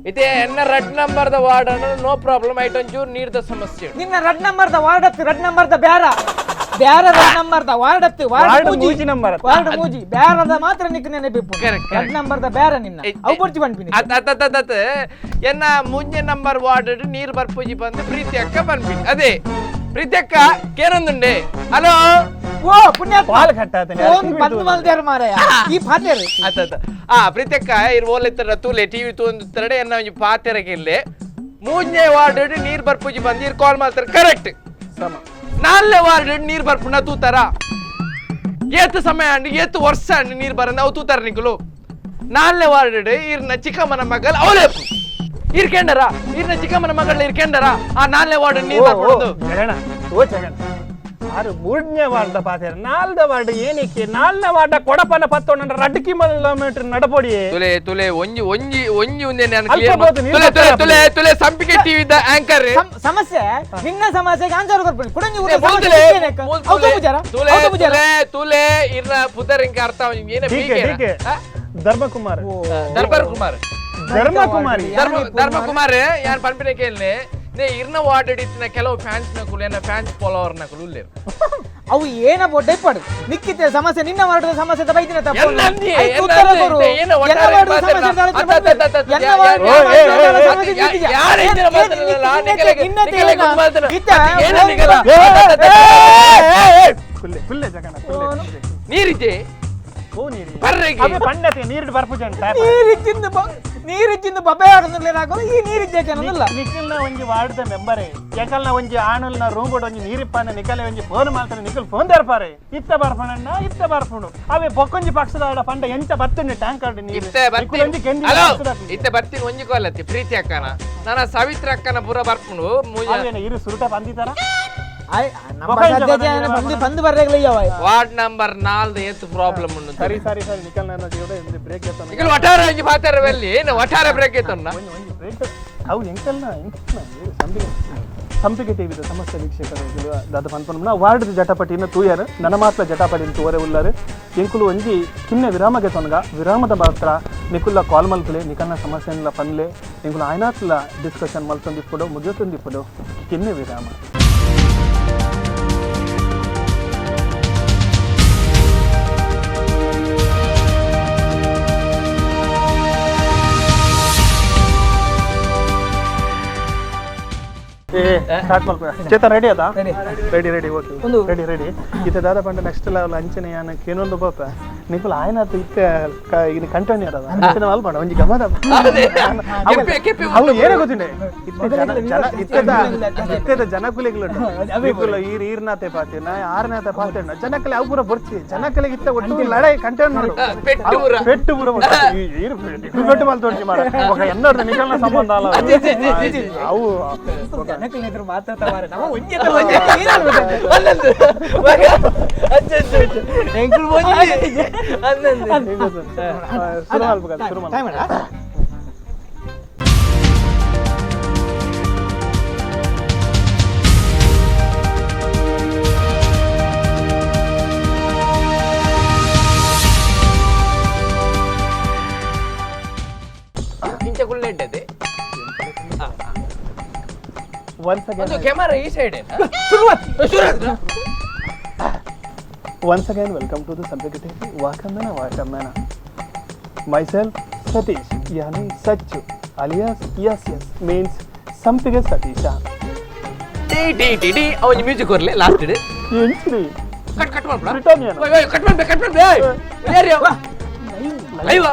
ಇತ್ತೆ ಎನ್ನ ರೆಡ್ ನಂಬರ್ದ ವಾರ್ಡ್ ಅನ್ನ no problem, ಐಟ್ ಒಂಚೂರು ನೀರ್ದ ಸಮಸ್ಯೆ ಉಂಡು.
ನಿನ್ನ ರೆಡ್ ನಂಬರ್ದ ವಾರ್ಡ್ ಹತ್ತು, ರೆಡ್ ನಂಬರ್ದ ಬ್ಯಾರ ಬ್ಯಾರ ರೆಡ್ ನಂಬರ್ದ ವಾರ್ಡ್ ಹತ್ತು,
ವಾರ್ಡ್ ಮೂಜಿ ನಂಬರ್ ಅತ್ತ.
ವಾರ್ಡ್ ಮೂಜಿ ಬ್ಯಾರದ ಮಾತ್ರ ನಿಕ್ ನೆನಪಿಪ್ಪು.
Correct, correct.
Red ನಂಬರ್ದ ಬ್ಯಾರ ನಿನ್ನ ಅವು ಬೊರ್ಚಿ ಪನ್ಪಿನಿ.
ಅತ್ ಅತ್ ಅತ್ ಅತ್ ಅತ್. ಎನ್ನ ಮುಂಜೆ ನಂಬರ್ ವಾರ್ಡ್ ನೀರ್ ಬರ್ಪುಜಿ ಬಂದು ಪ್ರೀತಿ ಅಕ್ಕ ಪನ್ಪಿನಿ. ಅದೇ ಪ್ರೀತಿ ಅಕ್ಕ ಕೇನೊಂದುಂಡೆ. ಹಲೋ
ಓ ಪುಣ್ಯಾತ್ಮ
ಪಾಲ್ ಕಟ್ಟಾತನೆ.
ಫೋನ್ ಬಂದ್ ಮಲ್ದೇರ್ ಮಾರಾಯ ಈ ಪಾತೆರ್.
ಅತ್ ಅತ್. ಆ ಪ್ರೀತಿ ಅಕ್ಕ ಇರ್ ಓಲೆತ್ತರ ತೂಲೆ ಟಿವಿ ತೂಂದುತ್ತರಡೆ ಎನ್ನ ಒಂಜಿ ಪಾತೆರಗಿಲ್ಲೆ ಮೂಜನೇ ವಾರ್ಡ್ ನೀರ್ ಬರ್ಪುಜಿ ಬಂದು ಇರ್ ಕಾಲ್ ಮಾಡ್ತಾರೆ. ಕರೆಕ್ಟ್.
ಸಮ
ನಾಲ್ನೇ ವಾರ್ಡ್ ನೀರ್ ಬರ್ಪುನ ತೂತಾರ ಏತ್ ಸಮಯ ಅಂಡ್ ಏತ್ ವರ್ಷ ಅಂಡ್ ನೀರ್ ಬರಂದ ಅವು ತೂತಾರ ನಿಕುಲು. ನಾಲ್ನೇ ವಾರ್ಡ್ ಇರ್ನ ಚಿಕ್ಕಮ್ಮನ ಮಗಲ್ ಅವಲೇಪು ಇರ್ಕೆಂಡರ ಇರ್ನ ಚಿಕ್ಕಮ್ಮನ ಮಗಳ ಇರ್ಕೆಂಡರ ಆ ನಾಲ್ನೇ ವಾರ್ಡ್ ನೀರ್ ಬರ್ಪುದು.
ಜಗಣ ಓ ಜಗಣ ಆರು ಮೂರನೇ ವಾರ್ಡ್ ಪಾತೆರ್ ನಾಲ್ದ ವಾರ್ಡ್ ಏನಕ್ಕೆ ನಾಲ್ನೇ ವಾರ್ಡ್ ಕೊಡಪನ ಪತ್ತೊಂಡ ರಡ್ಡು ಕಿಲೋಮೀಟರ್ ನಡಪೊಡಿ.
ತುಲೆ ತುಲೆ ಒಂಜಿ ಒಂಜಿ ಒಂಜಿ ಒಂದೇ ನಾನು
ಅಲ್ಪ
ಕ್ಲಿಯರ್
ಬೋದು ನೀರ್
ತುಲೆ ತುಲೆ
ಬರ್ತಾ
ತುಲೆ ತುಲೆ ಸಂಪಿಗೆ ಟಿವಿ the anchor.
ಸಮಸ್ಯೆ ನಿನ್ನ ಸಮಸ್ಯೆಗೆ ಆನ್ಸರ್ ಕೊಡ್ತೀನಿ. ಕುಡಂಜಿ ಊರ
ತುಲೆ
ಸಮಸ್ಯೆ ಏನಕ್ಕೆ? ಅವು ತೂಪುಜಾರ?
ತುಲೆ
ಅವು ತೂಪುಜಾರ?
ತುಲೆ ತುಲೆ ಇರ್ನ ಪುದರಿಂಕ ಅರ್ಥ ಏನ
D K D K Dharmakumar
Darbar Kumar
Dharmakumari
Dharmakumar ಯಾನ್ ಪನ್ಪಿನ ಕೇಳ್ನೆ ನೇ ಇರ್ನ ವಾರ್ಡ್ ಇತ್ತಿನ ಕೆಲವು ಫ್ಯಾನ್ಸ್ ನಕುಲು ಎನ್ನ ಫ್ಯಾನ್ಸ್ ಫಾಲೋವರ್ ನಕುಲು ಉಲ್ಲೇರು.
ಅವು ಏನ ಬೋಟೆ ಪಡು ನಿಕ್ಕಿತ್ತೆ ಸಮಸ್ಯೆ ನಿನ್ನ ವಾರ್ಡದ ಸಮಸ್ಯೆ ಬೈದಿನ ತಪ್ಪು.
ಎನ್ನ ಅಂದಿ,
ಐಕ್
ಎನ್ನ
ಉತ್ತರ
ಅಂದಿ,
ಕೊರು.
ಏನ ಒಟ್ಟಾರೆ
ಎನ್ನ ವಾರ್ಡದ
ಮಾತಾಡ್ಲ?
ಸಮಸ್ಯೆ ಅಂತ
ಅತ್ತ, ಅತ್ತ, ಅತ್ತ, ಅತ್ತ,
ಎನ್ನ
ಯಾ-
ವಾರ್ಡದ
ಯಾ-
ಸಮಸ್ಯೆ
ಯಾ-
ಸಮಸ್ಯೆ
ಯಾ-
ಇದ್ದಿದ್ಯಾ?
ಯಾರು ಇಂದಿನ
ಏನ್-
ಮಾತಾಡಲ್ಲ?
ನಿನ್ನೆ
ನಿಖಿಲಗೆ-
ನಿನ್ನೆ
ನಿಖಿಲಗೆ
ಏನ?
ಮಾತಾಡ-
ಇತ್ತ?
ಅತ್ತ, ಏನ ನಿಖಿಲ?
ಏ,
ಅತ್ತ, ಅತ್ತ, ಅತ್ತ,
ಏ, ಏ, ಕುಲ್ಲೆ ಕುಲ್ಲೆ ಜಗಣ ಕುಲ್ಲೆ ಕುಲ್ಲೆ.
ನೀರಿದೆ
ಓ ನೀರಿ
ಬರ್ರೆಗೆ.
ಅವೇ ಪಂಡತೆ ನೀರು ಬರ್ಪುಜಂಟ
ನೀರಿಜ್ಜಿಂದು ನೀರಿಜ್ಜಿಂದು ಬಬ್ಬೆ ಆಡೋದಿಲ್ಲ ಏನಾಗೋದು? ಈ ನೀರಿಜ್ಜಕ್ಕೆ ಅನ್ನೋದಿಲ್ಲ.
ನಿಖಿಲ್ನ ಒಂಜಿ ವಾರ್ಡ್ದ ಮೆಂಬರೇ ಯಾಕಲ್ನ ಒಂಜಿ ಆಣುಲ್ನ ರೂಮ್ ಬೋರ್ಡ್ ಒಂಜಿ ನೀರಿಪ್ಪನ ನಿಖಲೆ ಒಂಜಿ ಫೋನ್ ಮಾಡ್ತಾನೆ ನಿಖಿಲ್ ಫೋನ್ ದರ್ಪಾರೆ ಇತ್ತ ಬರ್ಪಣಣ್ಣ ಇತ್ತ ಬರ್ಪುಂಡು ಅವೇ ಬೊಕ್ಕೊಂಜಿ ಪಕ್ಷದ ಆಡ ಪಂಡ ಎಂಚ ಬತ್ತುಂಡು ಟ್ಯಾಂಕರ್ ನೀರು
ಇತ್ತೆ
ನಿಖಿಲ್ ಒಂಜಿ
ಬರ್ತೀನಿ
ಕೆಂದಿ
ಹಲೋ
ಪಕ್ಷದ
ಇತ್ತೆ ಬರ್ತೀನಿ ಒಂಜಿ ಕಾಲತ್ತಿ ಪ್ರೀತಿ ಅಕ್ಕನ ನನ್ನ ಸಾವಿತ್ರಿ ಅಕ್ಕನ ಪೂರ ಬರ್ಪುಂಡು
ಅವೇನ ಇರು ಸುರುಟ ಬಂದಿದ್ದಾರ
ಆಯ್, ನಮ್ಮ
ಮೊಬೈಲ್
ಸದ್ಯ
ಜಮಾನ
ಜನ ಬಂದು ಬಂದು ಬರ್ರೆಗ್ಲ ಇಯ್ಯವ.
ವಾರ್ಡ್ ನಂಬರ್ ನಾಲ್ದು ಏತ್ ಪ್ರಾಬ್ಲಮ್ ಉಂಡು
ಸರಿ ಸರಿ ಸರಿ ನಿಖಲ್ ನನ್ನ ಜೀವನ ಬ್ರೇಕ್ ಎತ್ತನ
ಈಗ ವಠಾರ ಒಂಜಿ ಪಾತೆರ ಬೆಲ್ಲಿ ಏನು ವಠಾರ ಬ್ರೇಕ್ ಎತ್ತನ್ನ
ಒಂಜಿ ಒಂಜಿ ಬ್ರೇಕ್ ಅವು ಎಂಕಲ್ನ ಎಂಕಲ್ನ ಇರು ಸಂಪಿಗೆ ಸಂಪಿಗೆ ಟಿವಿದ ಸಮಸ್ತ ವೀಕ್ಷಕರು ದಾದ ಪನ್ಪನ ವಾರ್ಡ್ ಜಟಾಪಟಿನ ತೂಯರ್ ನನ್ನ ಮಾತ್ರ ಜಟಾಪಟಿನ ತೂವರೆ ಉಲ್ಲಾರು ಎಂಕುಲು ಒಂಜಿ ಕಿನ್ನೆ ವಿರಾಮಗೆ ತೊನಗ ವಿರಾಮದ ಮಾತ್ರ ನಿಕುಲ್ಲ ಕಾಲ್ ಮಲ್ಪುಲೆ ನಿಕಲ್ನ ಸಮಸ್ಯೆಲ್ಲ ಪನ್ಲೆ ಎಂಕುಲು ಆಯ್ನಾತ್ಲ ಡಿಸ್ಕಷನ್ ಮಲ್ತೊಂದಿಪ್ಪುಡು ಮುಗಿಯೊತ್ತೊಂದಿಪ್ಪುಡು ಕಿನ್ನೆ ವಿರಾಮ. ಏ ಸ್ಟಾರ್ಟ್ ಮಲ್ಪ ಚೇತನ್ ರೆಡಿ ಅದ ready ready okay
ಒಂದು-
ರೆಡಿ ರೆಡಿ ಇತ್ತೆ ದಾದ ಪಂಡ ನೆಕ್ಸ್ಟ್ ಲೆವೆಲ್ ಅಂಚನೆ ಯಾನ ಕೇನೊಂದು ಬಾಪ ನಿಕುಲ್ ಆಯ್ನಾತ್ ಇತ್ತೆ ಇನ್ನು ಕಂಟಿನ್ಯೂ ಅದ ಅಂಚನೆ ಮಲ್ಪಂಡ ಒಂಜಿ ಗಮದ
ಕೆಪ್ಪೆ ಕೆಪ್ಪೆ
ಅವು ಏನೇ ಗೊತ್ತಿಂಡೆ ಇತ್ತೆ ಜನ ಜನ ಇತ್ತೆದ ಇತ್ತೆದ ಜನಕುಲಿಗಳು ನಿಕುಲ ಈರ್ ಈರ್ನಾತೆ ಪಾತೆ ನಾ ಆರ್ನಾತೆ ಪಾತೆ ಜನಕಲೆ ಅವು ಪೂರ ಬೊರ್ಚಿ ಜನಕಲಿಗೆ ಇತ್ತೆ ಒಟ್ಟು ಲಡಾಯಿ ಕಂಟಿನ್ಯೂ ನೋಡು
ಪೆಟ್ಟು ಪೂರ.
ಪೆಟ್ಟು ಪೂರ ಬೊರ್ಚಿ. ಈ ಈರ್ ನಿಕುಲ್ ಪೆಟ್ಟು ಮಲ್ತೊಡ್ಚಿ ಮಾರ ఒక ಎನ್ನೋರ್ದ ನಿಕಲ್ನ ಸಂಬಂಧ ಅಲ್ಲ ಅವು
ಜನಕ್ಕಲ್ನ ಎದುರು ಮಾತಾಡ್ತಾ ಮಾರ್ರೆ. ನಮ್ಮ ಒಂಜಿ ಎದುರು ಒಂಜಿ ಏನ್ ಅನ್ಬೇಕು?
ಅಲ್ಲಂದು ಮಗ ಅಚ್ಚ ಅಚ್ಚ ಅಚ್ಚ ಎಂಕುಲು ಒಂಜಿ ಅಲ್ಲಂದು
ಶುರು ಮಲ್ಪಕ ಶುರು ಮಲ್ಪ
ಟೈಮ್ ಅಲ್ಲ?
ಇಂಚ ಕುಲ್ಲೆಡ್ಡದೆ
ಒನ್ಸ್
ಒಂದು
ಅಗೇನ್
ಕ್ಯಾಮರಾ ಈ side
Once again, welcome to the Sampige TV. Wakamena Wakamena. Myself, Satish, yani Sachu, alias Yes Yes, means Sampige Satisha.
T T T T ಅವನ ಮ್ಯೂಸಿಕ್ ಕೊರ್ಲೆ last
ಎಂಚ್ರಿ
cut cut ಮಾಡ್ಬಿಡ
Britannia
ಓಯ್ ಓಯ್ ಕಟ್ ಮಾಡ್ಬೆ ಕಟ್ ಮಾಡ್ಬೆ ಏಯ್ live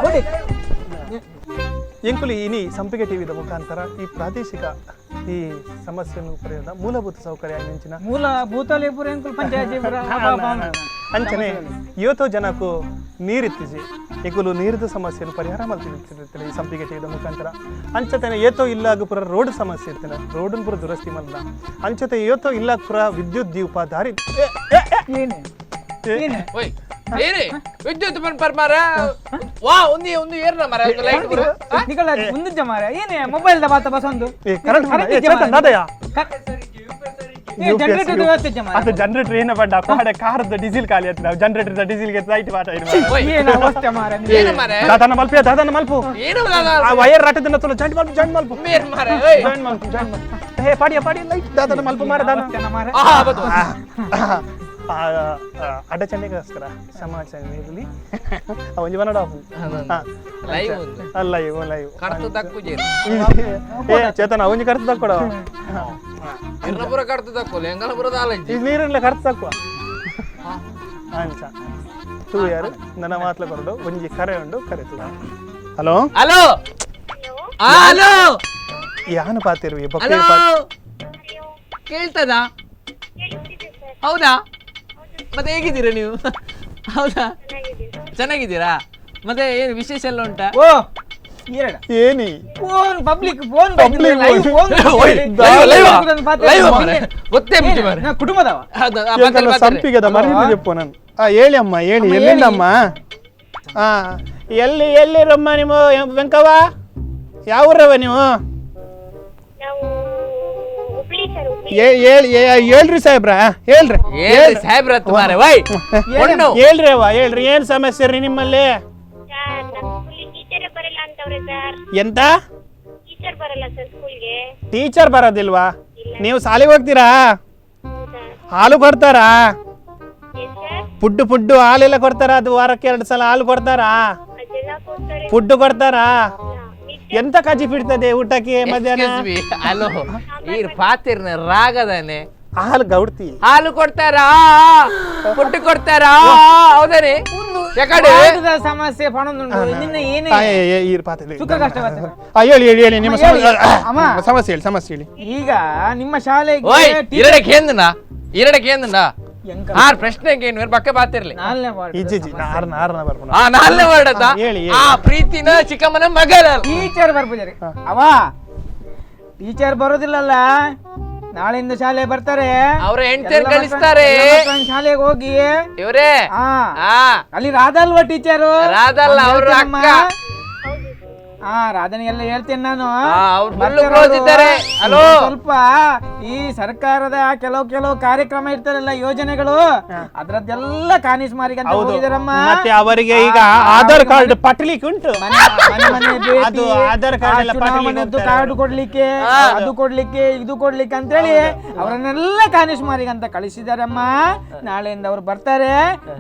ಎಂಕುಲು ಇನಿ ಸಂಪಿಗೆ ಟಿವಿದ ಮುಖಾಂತರ ಈ ಪ್ರಾದೇಶಿಕ ಈ ಸಮಸ್ಯೆಯನ್ನು ಪರಿಹಾರದ ಮೂಲಭೂತ ಸೌಕರ್ಯ ಅಂಚಿನ
ಮೂಲ ಭೂತಲೇಪುರ ಎಂಕುಲು ಪಂಚಾಯತಿ ಪುರ
ಅಂಚನೆ ಇವತ್ತು ಜನಕ್ಕೂ ನೀರಿತ್ತಿಜಿ ಎಂಕುಲು ನೀರಿದ ಸಮಸ್ಯೆಯನ್ನು ಪರಿಹಾರ ಮಲ್ತಿರ್ತಿರ್ತಾರೆ ಈ ಸಂಪಿಗೆ ಟಿವಿದ ಮುಖಾಂತರ. ಅಂಚತೆನೆ ಏತೋ ಇಲ್ಲಾಗ ಪುರ ರೋಡ್ ಸಮಸ್ಯೆ ಇರ್ತಾನೆ ರೋಡನ್ ಪುರ ದುರಸ್ತಿ ಮಲ್ಲ ಅಂಚತೆ ಏತೋ ಇಲ್ಲಾಗ ಪುರ ವಿದ್ಯುತ್ ದೀಪ ದಾರಿ ಏ, ಏ, ಏ.
ಏನೇ ಏನೇ
ಓಯ್ ಏನೇ ವಿದ್ಯುತ್ ಪನ್ಪರ್ ಮಾರ ವಾ ಒಂದು ಒಂದು ಏರ್ನ ಮಾರ ಒಂದು ಲೈಟ್ ಪುರ
ನಿಕಲ ಮುಂದಿದ್ದ ಮಾರ ಏನೇ ಮೊಬೈಲ್ the ಬಾತ ಬಸೊಂದು
ಏ ಕರೆಂಟ್ ಏ ಚೇತನ್ ದಾದಯ್ಯ.
Generator ವ್ಯವಸ್ಥೆ ಇಜ್ಜ ಮಾರ್ರೆ.
ಅದು ಜನರೇಟರ್ ಏನ ಪಂಡ ಪಾಡ ಕಾರದ ಡೀಸೆಲ್ ಖಾಲಿ ಆಯ್ತು ನಾವು ಜನರೇಟರ್ ಡೀಸೆಲ್ ಗೆ ಲೈಟ್ ಪಾಠ
ಏನು ಅವಸ್ಥೆ ಮಾರ್ರೆ.
ಏನು ಮಾರ್ರೆ?
ದಾದಾನ ಮಲ್ಪು ದಾದಾನ ಮಲ್ಪು.
ಏನು ದಾದಾ?
ಆ ವೈರ್ ರಟ್ಟದನ್ನ ತುಲ ಜಾಯಿಂಟ್ ಮಲ್ಪು ಜಾಯಿಂಟ್ ಮಲ್ಪು.
ಮೇರ್ ಮಾರ್ರೆ, ಓಯ್.
ಜಾಯಿಂಟ್ ಮಲ್ಪು ಜಾಯಿಂಟ್ ಮಲ್ಪು. ಹೇ ಪಾಡಿಯ ಪಾಡಿಯ ಲೈಟ್ ದಾದಾನ ಮಲ್ಪು ಮಾರ್ರೆ ದಾದಾ.
ಅವಸ್ಥೆನ ಮಾರ್ರೆ.
ಆ, ಬತ್ತು.
ಅಡಚಣೆಗೋಸ್ಕರ ಸಮಾಜ ಇರಲಿ ಒಂಜಿ ಬನ್ನಡ
ಲೈವ್ ಉಂದು.
ಲೈವ್ ಲೈವ್
ಕಡ್ತು ದಕ್ಕುಜೇರು.
ಏ ಚೇತನ ಒಂಜಿ ಕರ್ತು ತಕ್ಕೊಡ.
ಇರ್ನಪುರ ಕಡ್ತು ದಕ್ಕೋಲು, ಎಂಗಲಪುರ ದಾಲಂಜಿ.
ಈ ನೀರನ್ನೆಲ್ಲ ಕರ್ತು ತಕ್ಕುವ ಅಂಚ ತೂ ಯಾರು ನನ್ನ ಮಾತ್ಲ ಕೊರಡು ಒಂಜಿ ಕರೆ ಉಂಡು ಕರೆ ತೂ. Hello
hello hello
ಯಾನು ಪಾತಿರುವಿ ಬೊಕ್ಕ
ಹಲೋ ಕೇಳ್ತದಾ? ಹೌದಾ? ಮತ್ತೆ ಹೇಗಿದ್ದೀರಾ ನೀವು? ಹೌದಾ, ಚೆನ್ನಾಗಿದ್ದೀರಾ? ಮತ್ತೆ ಏನು ವಿಶೇಷ ಎಲ್ಲ ಉಂಟಾ?
ಓ ಎರಡ
ಏನಿ
phone public phone
Public
live
phone.
Phone
ಓಯ್, live, live ಆ? ಲೈವ್ ಆ ಮಾರ್ರೆ? ಗೊತ್ತೇ ಬಿಟ್ಟು ಮಾರ್ರೆ.
ನಾ ಕುಟುಂಬದವ.
ಹೌದಾ? ಆ, ಮಾತಾಡಿ,
ಎಂತೆಲ್ಲ
ಮಾತಾಡಿ.
ಸಂಪಿಗೆದ ಮರಿದು చెప్పು ನಾನು. ಹೇಳಿ ಅಮ್ಮ ಹೇಳಿ.
ಅಮ್ಮ,
ಎಲ್ಲಿಂದ ಅಮ್ಮ? ಎಲ್ಲಿ ಎಲ್ಲಿರಮ್ಮ ನಿಮ್ಮ ವೆಂಕವ್ವ? ಯಾವ ಊರವ್ವ ನೀವು?
ನಾವು ಹುಬ್ಳಿ ಸರ್, ಹುಬ್ಳಿ.
ಹೇಳಿ ಹೇಳ್ರಿ ಸಾಹೇಬ್ರ, ಹೇಳ್ರಿ.
ಹೇಳ್ರಿ ಸಾಹೇಬ್ರ ಹತ್ತು ಮಾರ್ರೆ, ವೈ. ಹೊಣ್ಣು.
ಹೇಳ್ರಿ ಅವ್ವ ಹೇಳ್ರಿ, ಏನ್ ಸಮಸ್ಯೆ ರೀ ನಿಮ್ಮಲ್ಲಿ?
ಸರ್ ನಮ್ಮ ಸ್ಕೂಲಿಗೆ ಟೀಚರೇ ಬರಲ್ಲ ಅಂತವ್ರೆ ಸರ್.
ಎಂತ
ಟೀಚರ್ ಬರಲ್ಲ ಸರ್ ಸ್ಕೂಲ್ಗೆ.
ಟೀಚರ್ ಬರೋದಿಲ್ವಾ? ನೀವು ಶಾಲೆಗೆ ಹೋಗ್ತೀರಾ?
ಸರ್.
ಹಾಲು ಕೊಡ್ತಾರಾ?
ಏನ್ sir?
Food food ಹಾಲೆಲ್ಲ ಕೊಡ್ತಾರಾ? ಅದು ವಾರಕ್ಕೆ 2 ಸಲ ಹಾಲು ಕೊಡ್ತಾರಾ?
ಅದೆಲ್ಲ ಕೊಡ್ತಾರೆ.
ಫುಡ್ಡು ಕೊಡ್ತಾರಾ? ಎಂತ ಕಾಜಿ ಬಿಡ್ತದೆ ಊಟಕ್ಕೆ ಮಧ್ಯಾಹ್ನ?
Excuse me, hello ಈರ್ ಪಾತಿರ್ನ ರಾಗದಾನೆ.
ಹಾಲು ಗೌಡ್ತಿ
ಹಾಲು ಕೊಡ್ತಾರಾ? ಫುಡ್ ಕೊಡ್ತಾರಾ? ಹೌದಾನೆ? ಯಾಕಡೆ
ವಾರ್ಡ್ದ ಸಮಸ್ಯೆ ಪಣೊಂದುಂಡು ನಿನ್ನ ಏನೇ
ಈರ್ ಪಾತಿರ್ಲಿ.
ಸುಖ ಕಷ್ಟ ಬರ್ತದೆ.
ಹೇಳಿ ಹೇಳಿ ಹೇಳಿ ನಿಮ್ಮ
ಅಮ್ಮ, ಹೇಳಿ. ಅಮ್ಮ.
ಸಮಸ್ಯೆ ಹೇಳಿ ಸಮಸ್ಯೆ ಹೇಳಿ.
ಈಗ ನಿಮ್ಮ ಶಾಲೆಗೆ
ಓಯ್
ಟೀಚರ್
ಎರಡಕ್ಕೆ ఏందన్నా ಎರಡಕ್ಕೆ ఏందన్నా
ಎಂಕ
ಆರ್ ಪ್ರಶ್ನೆಗೆ ಏನು ಪಕ್ಕ ಬಾತಿರ್ಲಿ.
ನಾಲ್ನೇ ವಾರ್ಡ್
ಇಜ್ಜಿ ಇಜ್ಜಿ ಆರ್ನ ಆರ್ನ ಬರ್ಪುನ.
ಆ ನಾಲ್ನೇ ವರ್ಡ್ ಅತ್ತ?
ಹೇಳಿ, ಹೇಳಿ.
ಆ ಪ್ರೀತಿನ ಚಿಕ್ಕಮ್ಮನ ಮಗಳ
ಟೀಚರ್ ಬರ್ಪುಜಾರಿ. ಅವ ಟೀಚರ್ ಬರೋದಿಲ್ಲಲ್ಲ, ನಾಳೆಯಿಂದ ಶಾಲೆ ಬರ್ತಾರೆ.
ಅವ್ರ ಹೆಂಡ್ತಿಯರ್
ಎಲ್ಲ ಮಕ್ಕಳನ್ನ-
ಕಳಿಸ್ತಾರೆ.
ಎಲ್ಲ ಮಕ್ಕಳನ್ನ ಶಾಲೆಗೆ ಹೋಗಿ
ಇವ್ರೇ
ಆ ಅಲ್ಲಿ ರಾಧಾ ಅಲ್ವಾ ಟೀಚರು?
ರಾಧಾ ಅಲ್ಲ, ಅವ್ರ ಅಕ್ಕ.
ರಾಧನಿಗೆಲ್ಲ ಹೇಳ್ತೇನೆ ನಾನು.
ಅವ್ರು full
ಬರ್ತಾರೆ
close
ಅವ್ರು.
ಇದ್ದಾರೆ. ಹಲೋ.
ಸ್ವಲ್ಪ ಈ ಸರ್ಕಾರದ ಕೆಲವು ಕೆಲವು ಕಾರ್ಯಕ್ರಮ ಇರ್ತಾರಲ್ಲ, ಯೋಜನೆಗಳು, ಅದ್ರದ್ದೆಲ್ಲ ಕಾನಿಸ್ ಮಾರಿಗೆ ಅಂತ
ಹೌದು.
ಹೋಗಿದಾರಮ್ಮ.
ಮತ್ತೆ ಅವರಿಗೆ ಈಗ ಆಧಾರ್
ಅವ್ರಿಗೆ
ಕಾರ್ಡ್ ಪಟ್ಲಿಕ್ಕೆ ಉಂಟು.
ಮನೆ ಮನೆ ಮನೆ ಭೇಟಿ,
ಅದು ಆಧಾರ್ ಕಾರ್ಡ್ ಎಲ್ಲ ಪಟ್ಲಿಕ್ಕೆ
ಚುನಾವಣೆದ್ದು
ಹೋಗ್ತಾರೆ
ಕಾರ್ಡ್
ಅವರು.
ಕೊಡ್ಲಿಕ್ಕೆ, ಅದು ಕೊಡ್ಲಿಕ್ಕೆ, ಇದು ಕೊಡ್ಲಿಕ್ಕೆ ಅಂತೇಳಿ ಅವರನ್ನೆಲ್ಲ ಕಾನಿಸ್ ಮಾರಿಗೆ ಅಂತ ಕಳಿಸಿದಾರಮ್ಮ. ನಾಳೆಯಿಂದ ಅವ್ರು ಬರ್ತಾರೆ,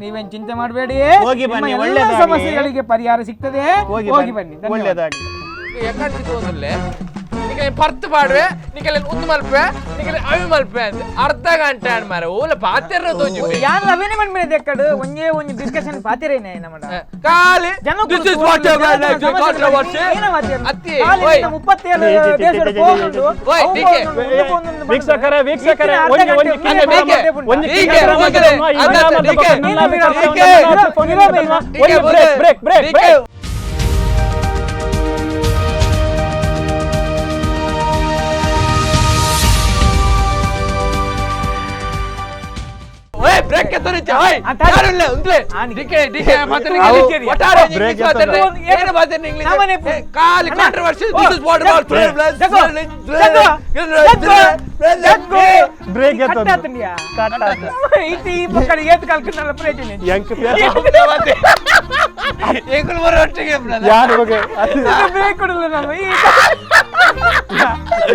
ನೀವೇನ್ ಚಿಂತೆ ಮಾಡಬೇಡಿ.
ಹೋಗಿ ಬನ್ನಿ,
ನಿಮ್ಮ ಎಲ್ಲ
ಒಳ್ಳೇದಾಗ್ಲಿ.
ಸಮಸ್ಯೆಗಳಿಗೆ ಪರಿಹಾರ ಸಿಗ್ತದೆ.
ಹೋಗಿ
ಹೋಗಿ
ಬನ್ನಿ,
ಬನ್ನಿ, ಧನ್ಯವಾದ.
ಒಳ್ಳೇದಾಗ್ಲಿ.
ಎಕ್ಕಡ್ತಿದ್ದು ನಿಕಲೆ ಪರ್ತ್ ಪಾಡುವೆ, ನಿಕಲೆ ಉಂದು ಮಲ್ಪೆ, ನಿಕಲೆ ಅವಿ ಮಲ್ಪೆ ಅಂತ ಅರ್ಧ ಗಂಟೆ ಆಡ್ ಮಾರೆ ಓಲ ಪಾತೆರ್ನ ತೋಜು
ಯಾನ್ ಅವೇನೆ ಮಣ್ಮೇಲೆ ಎಕ್ಕಡು ಒಂಜೇ ಒಂಜಿ ಡಿಸ್ಕಷನ್ ಪಾತಿರೇನೆ ನಮ್ಮಡ.
ಖಾಲಿ
ಜನಕ್ಕೂ
this is what
ತೋಜುಂಡು, ಜನಕ್ಕೂ
ಕಾಂಟ್ರವರ್ಸಿ
ಏನ ಮಾತಿರ್ನ?
ಅತ್ತಿ
ಖಾಲಿ
ಓಯ್
ನಿನ್ನ 37 ದೇಶಡ್ ಪೋನುಂಡು,
ಓಯ್,
ಅವು
ಡಿಕೆ.
ಪೋನುಂಡು, ಉಂದು ಪೋನುಂಡು ಬಂದು.
ವೀಕ್ಷಕರೇ ವೀಕ್ಷಕರೇ
ಇತ್ತಿನ ಅರ್ಧ
ಒಂಜಿ ಒಂಜಿ
ಗಂಟೆ
ಕಿರಿಯ
ಡಿಕೆ,
ಕ್ರಮ ಒಂಜಿ
ಡಿಕೆ,
ಕಿರಿಯ ಕ್ರಮ
ಡಿಕೆ,
ತಗೊಳ್ಳುವ, ಈ
ಅಲ್ಲ,
ವಿರಾಮದ
ಡಿಕೆ,
ಬಗ್ಗೆ ನನ್ನ
ಡಿಕೆ,
ವಿರಾಮ
ಡಿಕೆ,
ಒಂದು break break break
DK.
Break.
ಓಯ್ ಬ್ರೇಕ್ ಎತ್ತರಿಚ ಓಯ್
ಆ, ತಾಳಿ.
ಯಾರು ಇಲ್ಲ ಉಂದ್ಲೆ
ಆನಿಗೆ.
ಡಿಕೆ ಡಿಕೆ ಮಾತಾಡಿ
ಅವು
ಒಟ್ಟಾರೆ
ಬ್ರೇಕ್
ಇಂಗ್ಲಿಷ್ ಮಾತಾಡ್ರೆ
ಎತ್ತಲ್ಲ.
ಏನು ಮಾತಾಡ್ರೆ ಇಂಗ್ಲಿಷ್
ನಮ್ಮನೆ
ಏ, ಖಾಲಿ
ಅಣ್ಣ.
Controversy
oh,
this is what about
ಜಗ್ಗು, ಜಗ್ಗು, ಜಗ್ಗು, ಜಗ್ಗು.
ಬ್ರೇಕ್
ಕಟ್
ಎತ್ತೊಂದು.
ಆತುಂಡ್ಯಾ?
ಕಟ್ ಆತು.
ಇತ್ತೆ ಈ ಪಕ್ಕಡ ಏತ್ ಕಲ್ಕುಂಡಲ ಪ್ರಯೋಜನ ಇಜ್ಜಿ.
ಎಂಕ್
ಎಂಕುಲು ಬರೋ ಒಟ್ಟಿಗೆ ಇಪ್ಪುನಲ್ಲ.
ಯಾರು ಬಗ್ಗೆ ಅದು
ಇದು ಬ್ರೇಕ್ ಕೊಡಲ್ಲ ನಾನು. ಈ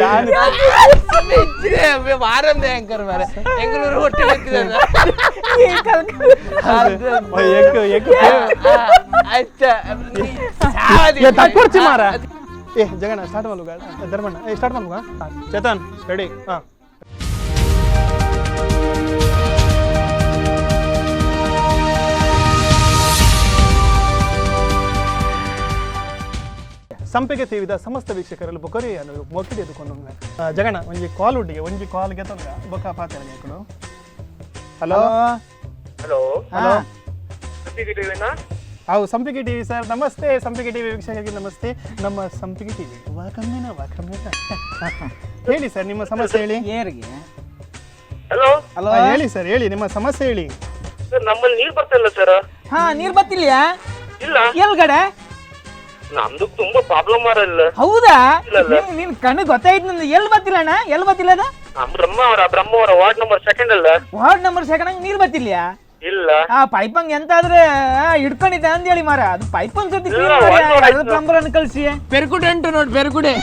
ಯಾರು
ಸುಮ್ನೆ ಇಜ್ಜಿದೆ, ಅಬ್ಬೆ, ವಾರಂದೆ ಆಂಕರ್ ಮಾರ್ರೆ. ಎಂಕುಲು ಒಟ್ಟಿಗೆ ಬರ್ತಿದ್ದಲ್ಲ.
ಈ ಕಲ್ಕ-
ಓ, ಎಂಕ್ ಎಂಕ್
ಅಚ್ಚ ಸಾದಿ.
ಏ ತಕ್ಕೊಡ್ಚಿ ಮಾರ. ಏ ಜಗಣ್ಣ ಸ್ಟಾರ್ಟ್ ಮಲ್ಗ ಧರ್ಮಣ್ಣ, ಏ ಸ್ಟಾರ್ಟ್ ಮಲ್ಗ ಚೇತನ್ ರೆಡಿ. ಹಾ ಸಂಪಿಗೆ ತೀವಿದ ಸಮಸ್ತ ವೀಕ್ಷಕರಲ್ಲಿ ಬೊಕರಿ ಅನ್ನು ಮೊಕಿಡಿ ಎದುಕೊಂಡು ಜಗಣ್ಣ ಒಂಜಿ ಕಾಲ್ ಉಡ್ಡಿಗೆ ಒಂಜಿ ಕಾಲ್ಗೆ ತೊಂಗ ಬೊಕ್ಕ ಪಾತೆರ ನೀಕುಲು. Hello
hello
hello
ಸಂಪಿಗೆ
ಹೌದು ಸಂಪಿಗೆ ಟಿವಿ ಸರ್ ನಮಸ್ತೆ. ಸಂಪಿಗೆ ಟಿವಿ ವೀಕ್ಷಕರಿಗೆ ನಮಸ್ತೆ. ನಮ್ಮ ಸಂಪಿಗೆ ಟಿವಿ ವಾಕಮ್ಮೇನ ವಾಕಮ್ಮೇನ. ಹೇಳಿ ಸರ್ ನಿಮ್ಮ ಸಮಸ್ಯೆ ಹೇಳಿ.
ಏರ್ಗೆ
ಹಲೋ
ಹಲೋ
ಹೇಳಿ ಸರ್, ಹೇಳಿ ನಿಮ್ಮ ಸಮಸ್ಯೆ ಹೇಳಿ.
ಸರ್ ನಮ್ಮಲ್ಲಿ ನೀರ್ ಬರ್ತಾ ಇಲ್ಲ ಸರ್.
ಹಾ ನೀರ್ ಬತ್ತಿಲ್ಯಾ?
ಇಲ್ಲ.
ಎಲ್ಗಡೆ?
ನಮ್ದು ತುಂಬಾ ಪ್ರಾಬ್ಲಮ್ ಮಾರಲ್ಲ.
ಹೌದಾ?
ಇಲ್ಲ, ಇಲ್ಲ.
ನಿನ್ ಕಣ್ಣು ಗೊತ್ತಾಯ್ತು ನಂದು. ಎಲ್ ಬತ್ತಿಲ್ಲ ಅಣ್ಣ? ಎಲ್ ಬತ್ತಿಲ್ಲ ಅದ?
Brahmavar Brahmavar ward number second ಅಲ್ಲ?
ವಾರ್ಡ್ ನಂಬರ್ ಸೆಕೆಂಡ್ ನೀರ್ ಬತ್ತಿಲ್ಲ?
ಇಲ್ಲ.
ಆ ಪೈಪ್ ಹಂಗ ಎಂತ ಆದ್ರೆ ಹಿಡ್ಕೊಂಡಿದ್ದೆ ಅಂತ ಹೇಳಿ ಮಾರ, ಅದು ಪೈಪ್ ಅನ್ಸತಿ ಪ್ಲಂಬರ್ ಅನ್ನು ಕಳ್ಸಿ.
ಪೆರ್ಗುಡೆ ಉಂಟು ನೋಡಿ, ಪೆರ್ಗುಡೆ.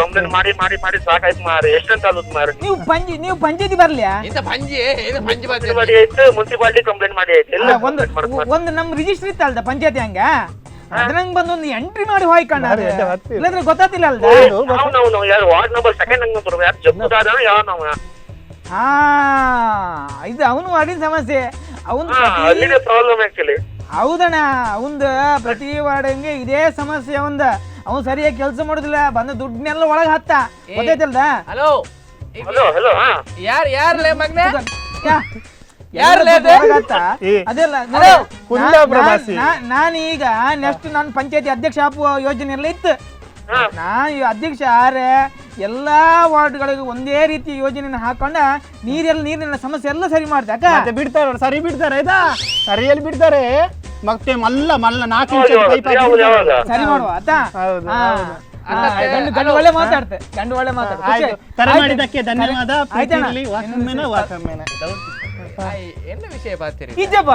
ಕಂಪ್ಲೇಂಟ್ ಮಾಡಿ ಮಾಡಿ ಮಾಡಿ ಸಾಕಾಯ್ತು ಮಾರಿ, ಎಷ್ಟಂತ ಅಲ್ಲದ್ ಮಾರಿ.
ನೀವು ಪಂಜಿ, ನೀವು ಪಂಚಾಯತಿ ಬರ್ಲಿಯಾ?
ಇಂತ ಪಂಜಿ, ಇದು ಪಂಜಿ
ಮಾಡಿ ಆಯ್ತು, ಮುನ್ಸಿಪಾಲಿಟಿ ಕಂಪ್ಲೇಂಟ್ ಮಾಡಿ ಆಯ್ತು, ಎಲ್ಲ
ಒಂದು ಒಂದು ನಮ್ ರಿಜಿಸ್ಟರ್ ಇತ್ತಲ್ದ ಪಂಚಾಯತಿ ಹಂಗ, ಅದ್ರಂಗ್ ಬಂದು ಒಂದು ಎಂಟ್ರಿ ಮಾಡಿ ಹೋಯ್ಕಂಡ, ಇಲ್ಲಂದ್ರೆ ಗೊತ್ತಾತಿಲ್ಲ ಅಲ್ದ.
ಅವನವನು ಯಾರು ವಾರ್ಡ್ ನಂಬರ್ ಸೆಕೆಂಡ್ ಹಂಗ ಬರುವ ಯಾರು ಜಬ್ಬುದಾದ ಯಾವ ನಾವ.
ಹಾ, ಇದು ಅವನು ವಾರ್ಡಿನ ಸಮಸ್ಯೆ. ಅವನು
ಪ್ರಾಬ್ಲಮ್ ಆಕ್ಚುಲಿ.
ಹೌದಣ್ಣ, ಅವಂದ ಪ್ರತಿ ವಾರ್ಡಂಗೆ ಇದೇ ಸಮಸ್ಯೆ ಅವಂದ. ಅವನು ಸರಿಯಾಗಿ ಕೆಲಸ ಮಾಡುದಿಲ್ಲ, ಬಂದ ದುಡ್ಡನ್ನೆಲ್ಲ ಒಳಗೆ ಹತ್ತ, ಗೊತ್ತಾಯ್ತಲ್ದ?
ಹಲೋ
ಹಲೋ ಹಲೋ,
ಯಾರು ಯಾರಲೇ ಮಗ್ನೆ?
ಅದೆಲ್ಲ ನಾನೀಗ ನೆಕ್ಸ್ಟ್ ನಾನು ಪಂಚಾಯತಿ ಅಧ್ಯಕ್ಷ ಆಪುವ ಯೋಜನೆ ಎಲ್ಲ ಇತ್ತು. ನಾನು ಅಧ್ಯಕ್ಷ ಆರೆ ಎಲ್ಲಾ ವಾರ್ಡ್ಗಳಿಗೂ ಒಂದೇ ರೀತಿ ಯೋಜನೆಯನ್ನು ಹಾಕೊಂಡ ನೀರೆಲ್ಲ ನೀರಿನ ಸಮಸ್ಯೆ ಎಲ್ಲ ಸರಿ ಮಾಡ್ದೆ. ಅಕ್ಕ
ಬಿಡ್ತಾರೆ, ಸರಿ ಬಿಡ್ತಾರೆ, ಆಯ್ತಾ? ಸರಿಯಲ್ಲಿ ಬಿಡ್ತಾರೆ ಮತ್ತೆ ಮಲ್ಲ ಮಲ್ಲ 4 ಇಂಚ್ ಪೈಪ್
ಸರಿ ಮಾಡುವ ಆತಾ. ಗಂಡು ಒಳ್ಳೆ ಮಾತಾಡ್ತೆ, ಗಂಡು ಒಳ್ಳೆ ಮಾತಾಡ್ತೆ.
ಕರೆ ಮಾಡಿದ್ದಕ್ಕೆ ಧನ್ಯವಾದ.
ಎನ್ನ ವಿಷಯ ಬಾತೀರಿ?
ಇಜ್ಜಪ್ಪ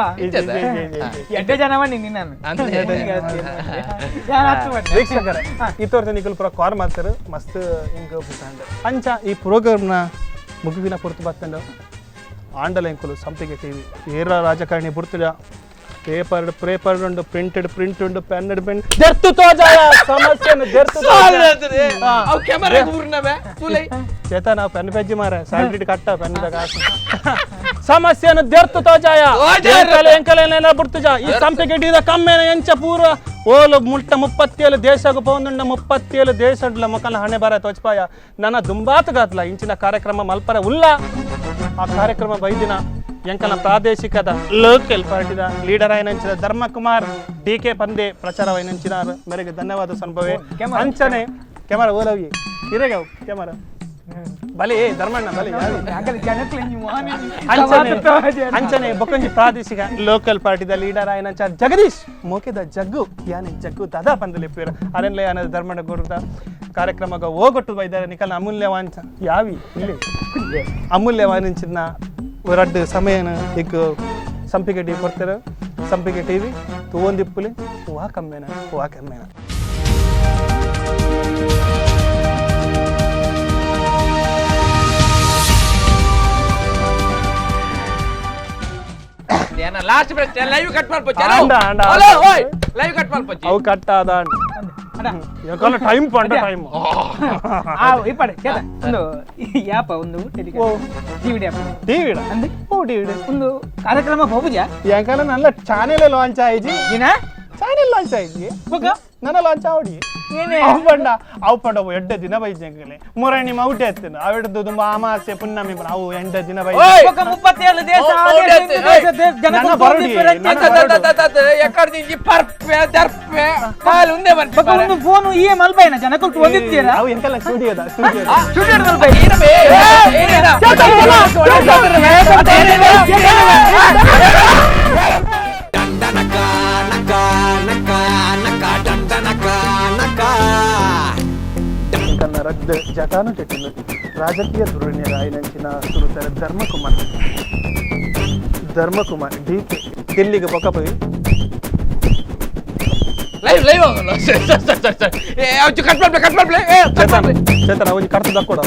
ಎಡ್ಡೆ ಜನ ಬನ್ನಿ ನಾನು.
ವೀಕ್ಷಕರೇ, ಇತ್ತೋರ್ತ ನಿಖಲ್ ಪುರ ಕಾರ್ ಮಾಡ್ತಾರೆ ಮಸ್ತ್ ಹಿಂಗೆ ಬುಟ್ಟಾಂಡ ಅಂಚ ಈ ಪ್ರೋಗ್ರಾಮ್ನ ಮುಗುವಿನ ಪೊರ್ತು ಬತ್ತಂಡು ಆಂಡಲ ಎಂಕುಲು ಸಂಪಿಗೆ ಟಿವಿ ಏರ ರಾಜಕಾರಣಿ ಬುಡ್ತಿದ ಪೇಪರ್ ಪೇಪರ್ ಉಂಡು, ಪ್ರಿಂಟೆಡ್ ಪ್ರಿಂಟ್ ಉಂಡು, ಪೆನ್ ಪೆನ್ ದೆರ್ತು ತೋಜಾಯ ಸಮಸ್ಯೆನು ದೆರ್ತು ಚೇತನ ಪೆನ್ ಪೆಜ್ಜಿ ಮಾರ ಸ್ಯಾಲ್ರಿ ಕಟ್ಟ ಪೆನ್ ಕಾಸು ಸಮಸ್ಯೆಯನ್ನು ದೆರ್ತು ತೋಜಾಯ ಎಂಕಲೇನೆಲ್ಲ ಬುಡ್ತುಜ ಈ ಸಂಪಿಗೆ ಟಿವಿದ ಕಮ್ಮೇನ ಎಂಚ ಪೂರ್ವ ಓಲು ಮುಟ್ಟ 37 ದೇಶకు ಪೋಂದುಂಡ 37 ದೇಶಡ್ಲ ಮೊಕಲ್ನ ಹಣೆ ಬರ ತೋಚ್ಪಾಯ ನನ್ನ ದುಂಬಾತುಗಾತ್ಲ ಇಂಚಿನ ಕಾರ್ಯಕ್ರಮ ಮಲ್ಪರ ಉಲ್ಲ. ಆ ಕಾರ್ಯಕ್ರಮ ಬೈದಿನ ಎಂಕಲ್ನ ಪ್ರಾದೇಶಿಕದ ಲೋಕಲ್ ಪಾರ್ಟಿದ ಲೀಡರ್ అయినంచిన ಧರ್ಮಕುಮಾರ್ ಡಿ ಕೆ ಪಂದೆ ಪ್ರಚಾರವೈనంచిన ಮೇರೆಗೆ ಧನ್ಯವಾದ ಸಂಭವೆ. ಅಂಚನೆ ಕೆಮರಾ ಓಲವಿ ಇರಗ ಕೆಮರಾ ಬಲಿ ಧರ್ಮಣ್ಣ ಬಲಿ ಅಂಚನೆ ಬೊಕ್ಕಂಜಿ ಪ್ರಾದೇಶಿಕ ಲೋಕಲ್ ಪಾರ್ಟಿದ ಲೀಡರ್ అయినంಚ ಜಗದೀಶ್ ಮೋಕೆದ ಜಗ್ಗು ಯಾನೆ ಜಗ್ಗು ದಾದಾ ಪಂದಲಿಪ್ಪಿರ ಅರೆನ್ಲೆ ಯಾನ ಧರ್ಮಣ್ಣ ಗುರುದ ಕಾರ್ಯಕ್ರಮಗ ಹೋಗೊಟ್ಟು ಬೈದಾರೆ ನಿಕಲ್ನ ಅಮೂಲ್ಯವಾಂಚ ಯಾವಿ ಇಲ್ಲಿ ಅಮೂಲ್ಯವಾನಿಂಚಿನ ರಡ್ಡು ಸಮಯನ ಈಗ ಸಂಪಿಗೆ ಟಿವಿ ಕೊಡ್ತಾರೆ. ಸಂಪಿಗೆ ಟಿವಿ ತೂವೊಂದಿಪ್ಪುಲಿ ವಾ ಕಮ್ಮೇನ ವಾ ಕಮ್ಮೇನ.
ಲಾಸ್ಟ್ ಪ್ರಶ್ನೆ ಲೈವ್ ಕಟ್ ಮಾಡ್ಪೊಚ್ಚಿ. ಹಲೋ ಓಯ್ ಲೈವ್ ಕಟ್ ಮಾಡ್ಪೊಚ್ಚಿ.
ಅವು ಕಟ್ ಆದ ಯಾಕಂದ್ರೆ ಟೈಮ್ ಪಂಡ ಟೈಮ್.
ಆ ಇಪ್ಪಡೆ ಚೇತ ಒಂದು ಯಾಪ ಒಂದು ಟಿವಿ ಆಪ್ ಟಿವಿ ಅಂದೆ ಓ ಟಿವಿ ಒಂದು ಕಾರ್ಯಕ್ರಮ ಹೋಗುಜ
ಯಾಕಂದ್ರೆ ನನ್ನ ಚಾನೆಲ್ ಲಾಂಚ್ ಆಯ್ಜಿ
ಏನ
ಚಾನೆಲ್ ಲಾಂಚ್ ಆಯ್ಜಿ
ಬೊಕ
ನನ್ನ ಲಾಂಚ್ ಆವಡಿ
ಏನೇ
ಅವು ಪಂಡ ಅವು ಪಂಡ ಎಡ್ಡೆ ದಿನ ಬೈಜಂಗಲೆ ಮುರಣಿ ಮೌಟೆ ಎತ್ತಿನ ಅವೆಡ್ದು ದುಂಬ ಅಮಾಸೆ ಪುನ್ನಮಿ ಅವು ಎಂಟು ದಿನ ಬೈ
ಬೊಕ 37 ದೇಶ
ನನ್ನ ಬರಡಿ
ಎಕ್ಕಡ ದಿಂಜಿ ಪರ್ಪೆ ದರ್ಪೆ ಕಾಲ್ ಉಂದೆ ಬರ್ಪೆ
ಬೊಕ ಒಂದು ಫೋನ್ ಈ ಮಲ್ಪೈನ ಜನಕಲ್ ತೋಂದಿತ್ತೀರಾ
ಅವು ಎಂಕಲ್ಲ ಸ್ಟುಡಿಯೋದ ಸ್ಟುಡಿಯೋ
ಸ್ಟುಡಿಯೋ ಮಲ್ಪೈ
ಏನಬೇ ಏನೇನ
ದಂಡನಕ ನಕ ನಕ ನಕ ದಂಡನಕ ನಕ
ತನ್ನ ರದ್ದು ಜಟಾನು ಜಟಿಲು ರಾಜಕೀಯ ಧುರೀಣರಾಯಿನಂಚಿನ ಸುರುತರ ಧರ್ಮಕುಮಾರ್ ಧರ್ಮಕುಮಾರ್ ಡಿ ಕೆ ದಿಲ್ಲಿಗೆ ಬೊಕಪೋಯಿ
ಲೈವ್ ಲೈವ್ ಆಗಲ್ಲ. ಸರಿ ಸರಿ ಸರಿ ಸರಿ ಏ ಅವು ಕಟ್ ಮಾಡ್ಲೆ ಕಟ್ ಮಾಡ್ಲೆ ಏ
ಚೇತನ್ ಚೇತನ್ ಅವನಿ ಕರ್ತು ದಕ್ಕೊಡ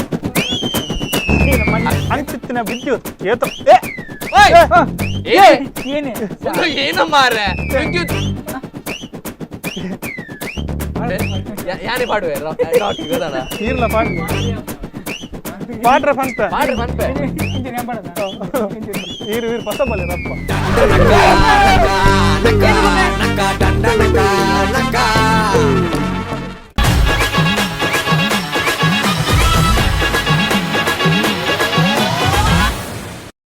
ಅಂಚಿತ್ತಿನ ವಿದ್ಯುತ್ ಏತ ಏ
ಓಯ್ ಏ
ಏನೇ
ಏನು ಮಾರ್ರೆ ವಿದ್ಯುತ್ ಯಾನೆ ಪಾಡುವೆ ಡಾಟ್ ಗೊತ್ತಲ್ಲ
ಈರ್ಲ ಪಾಡು ಪಾಡ್ರ ಫಂತ
ಪಾಡ್ರ ಫಂತ
ಈರು ಈರು ಪಸ ಬಲ್ಲೆ ರಪ್ಪ
ನಕ ನಕ ದಂಡನಕ ನಕ.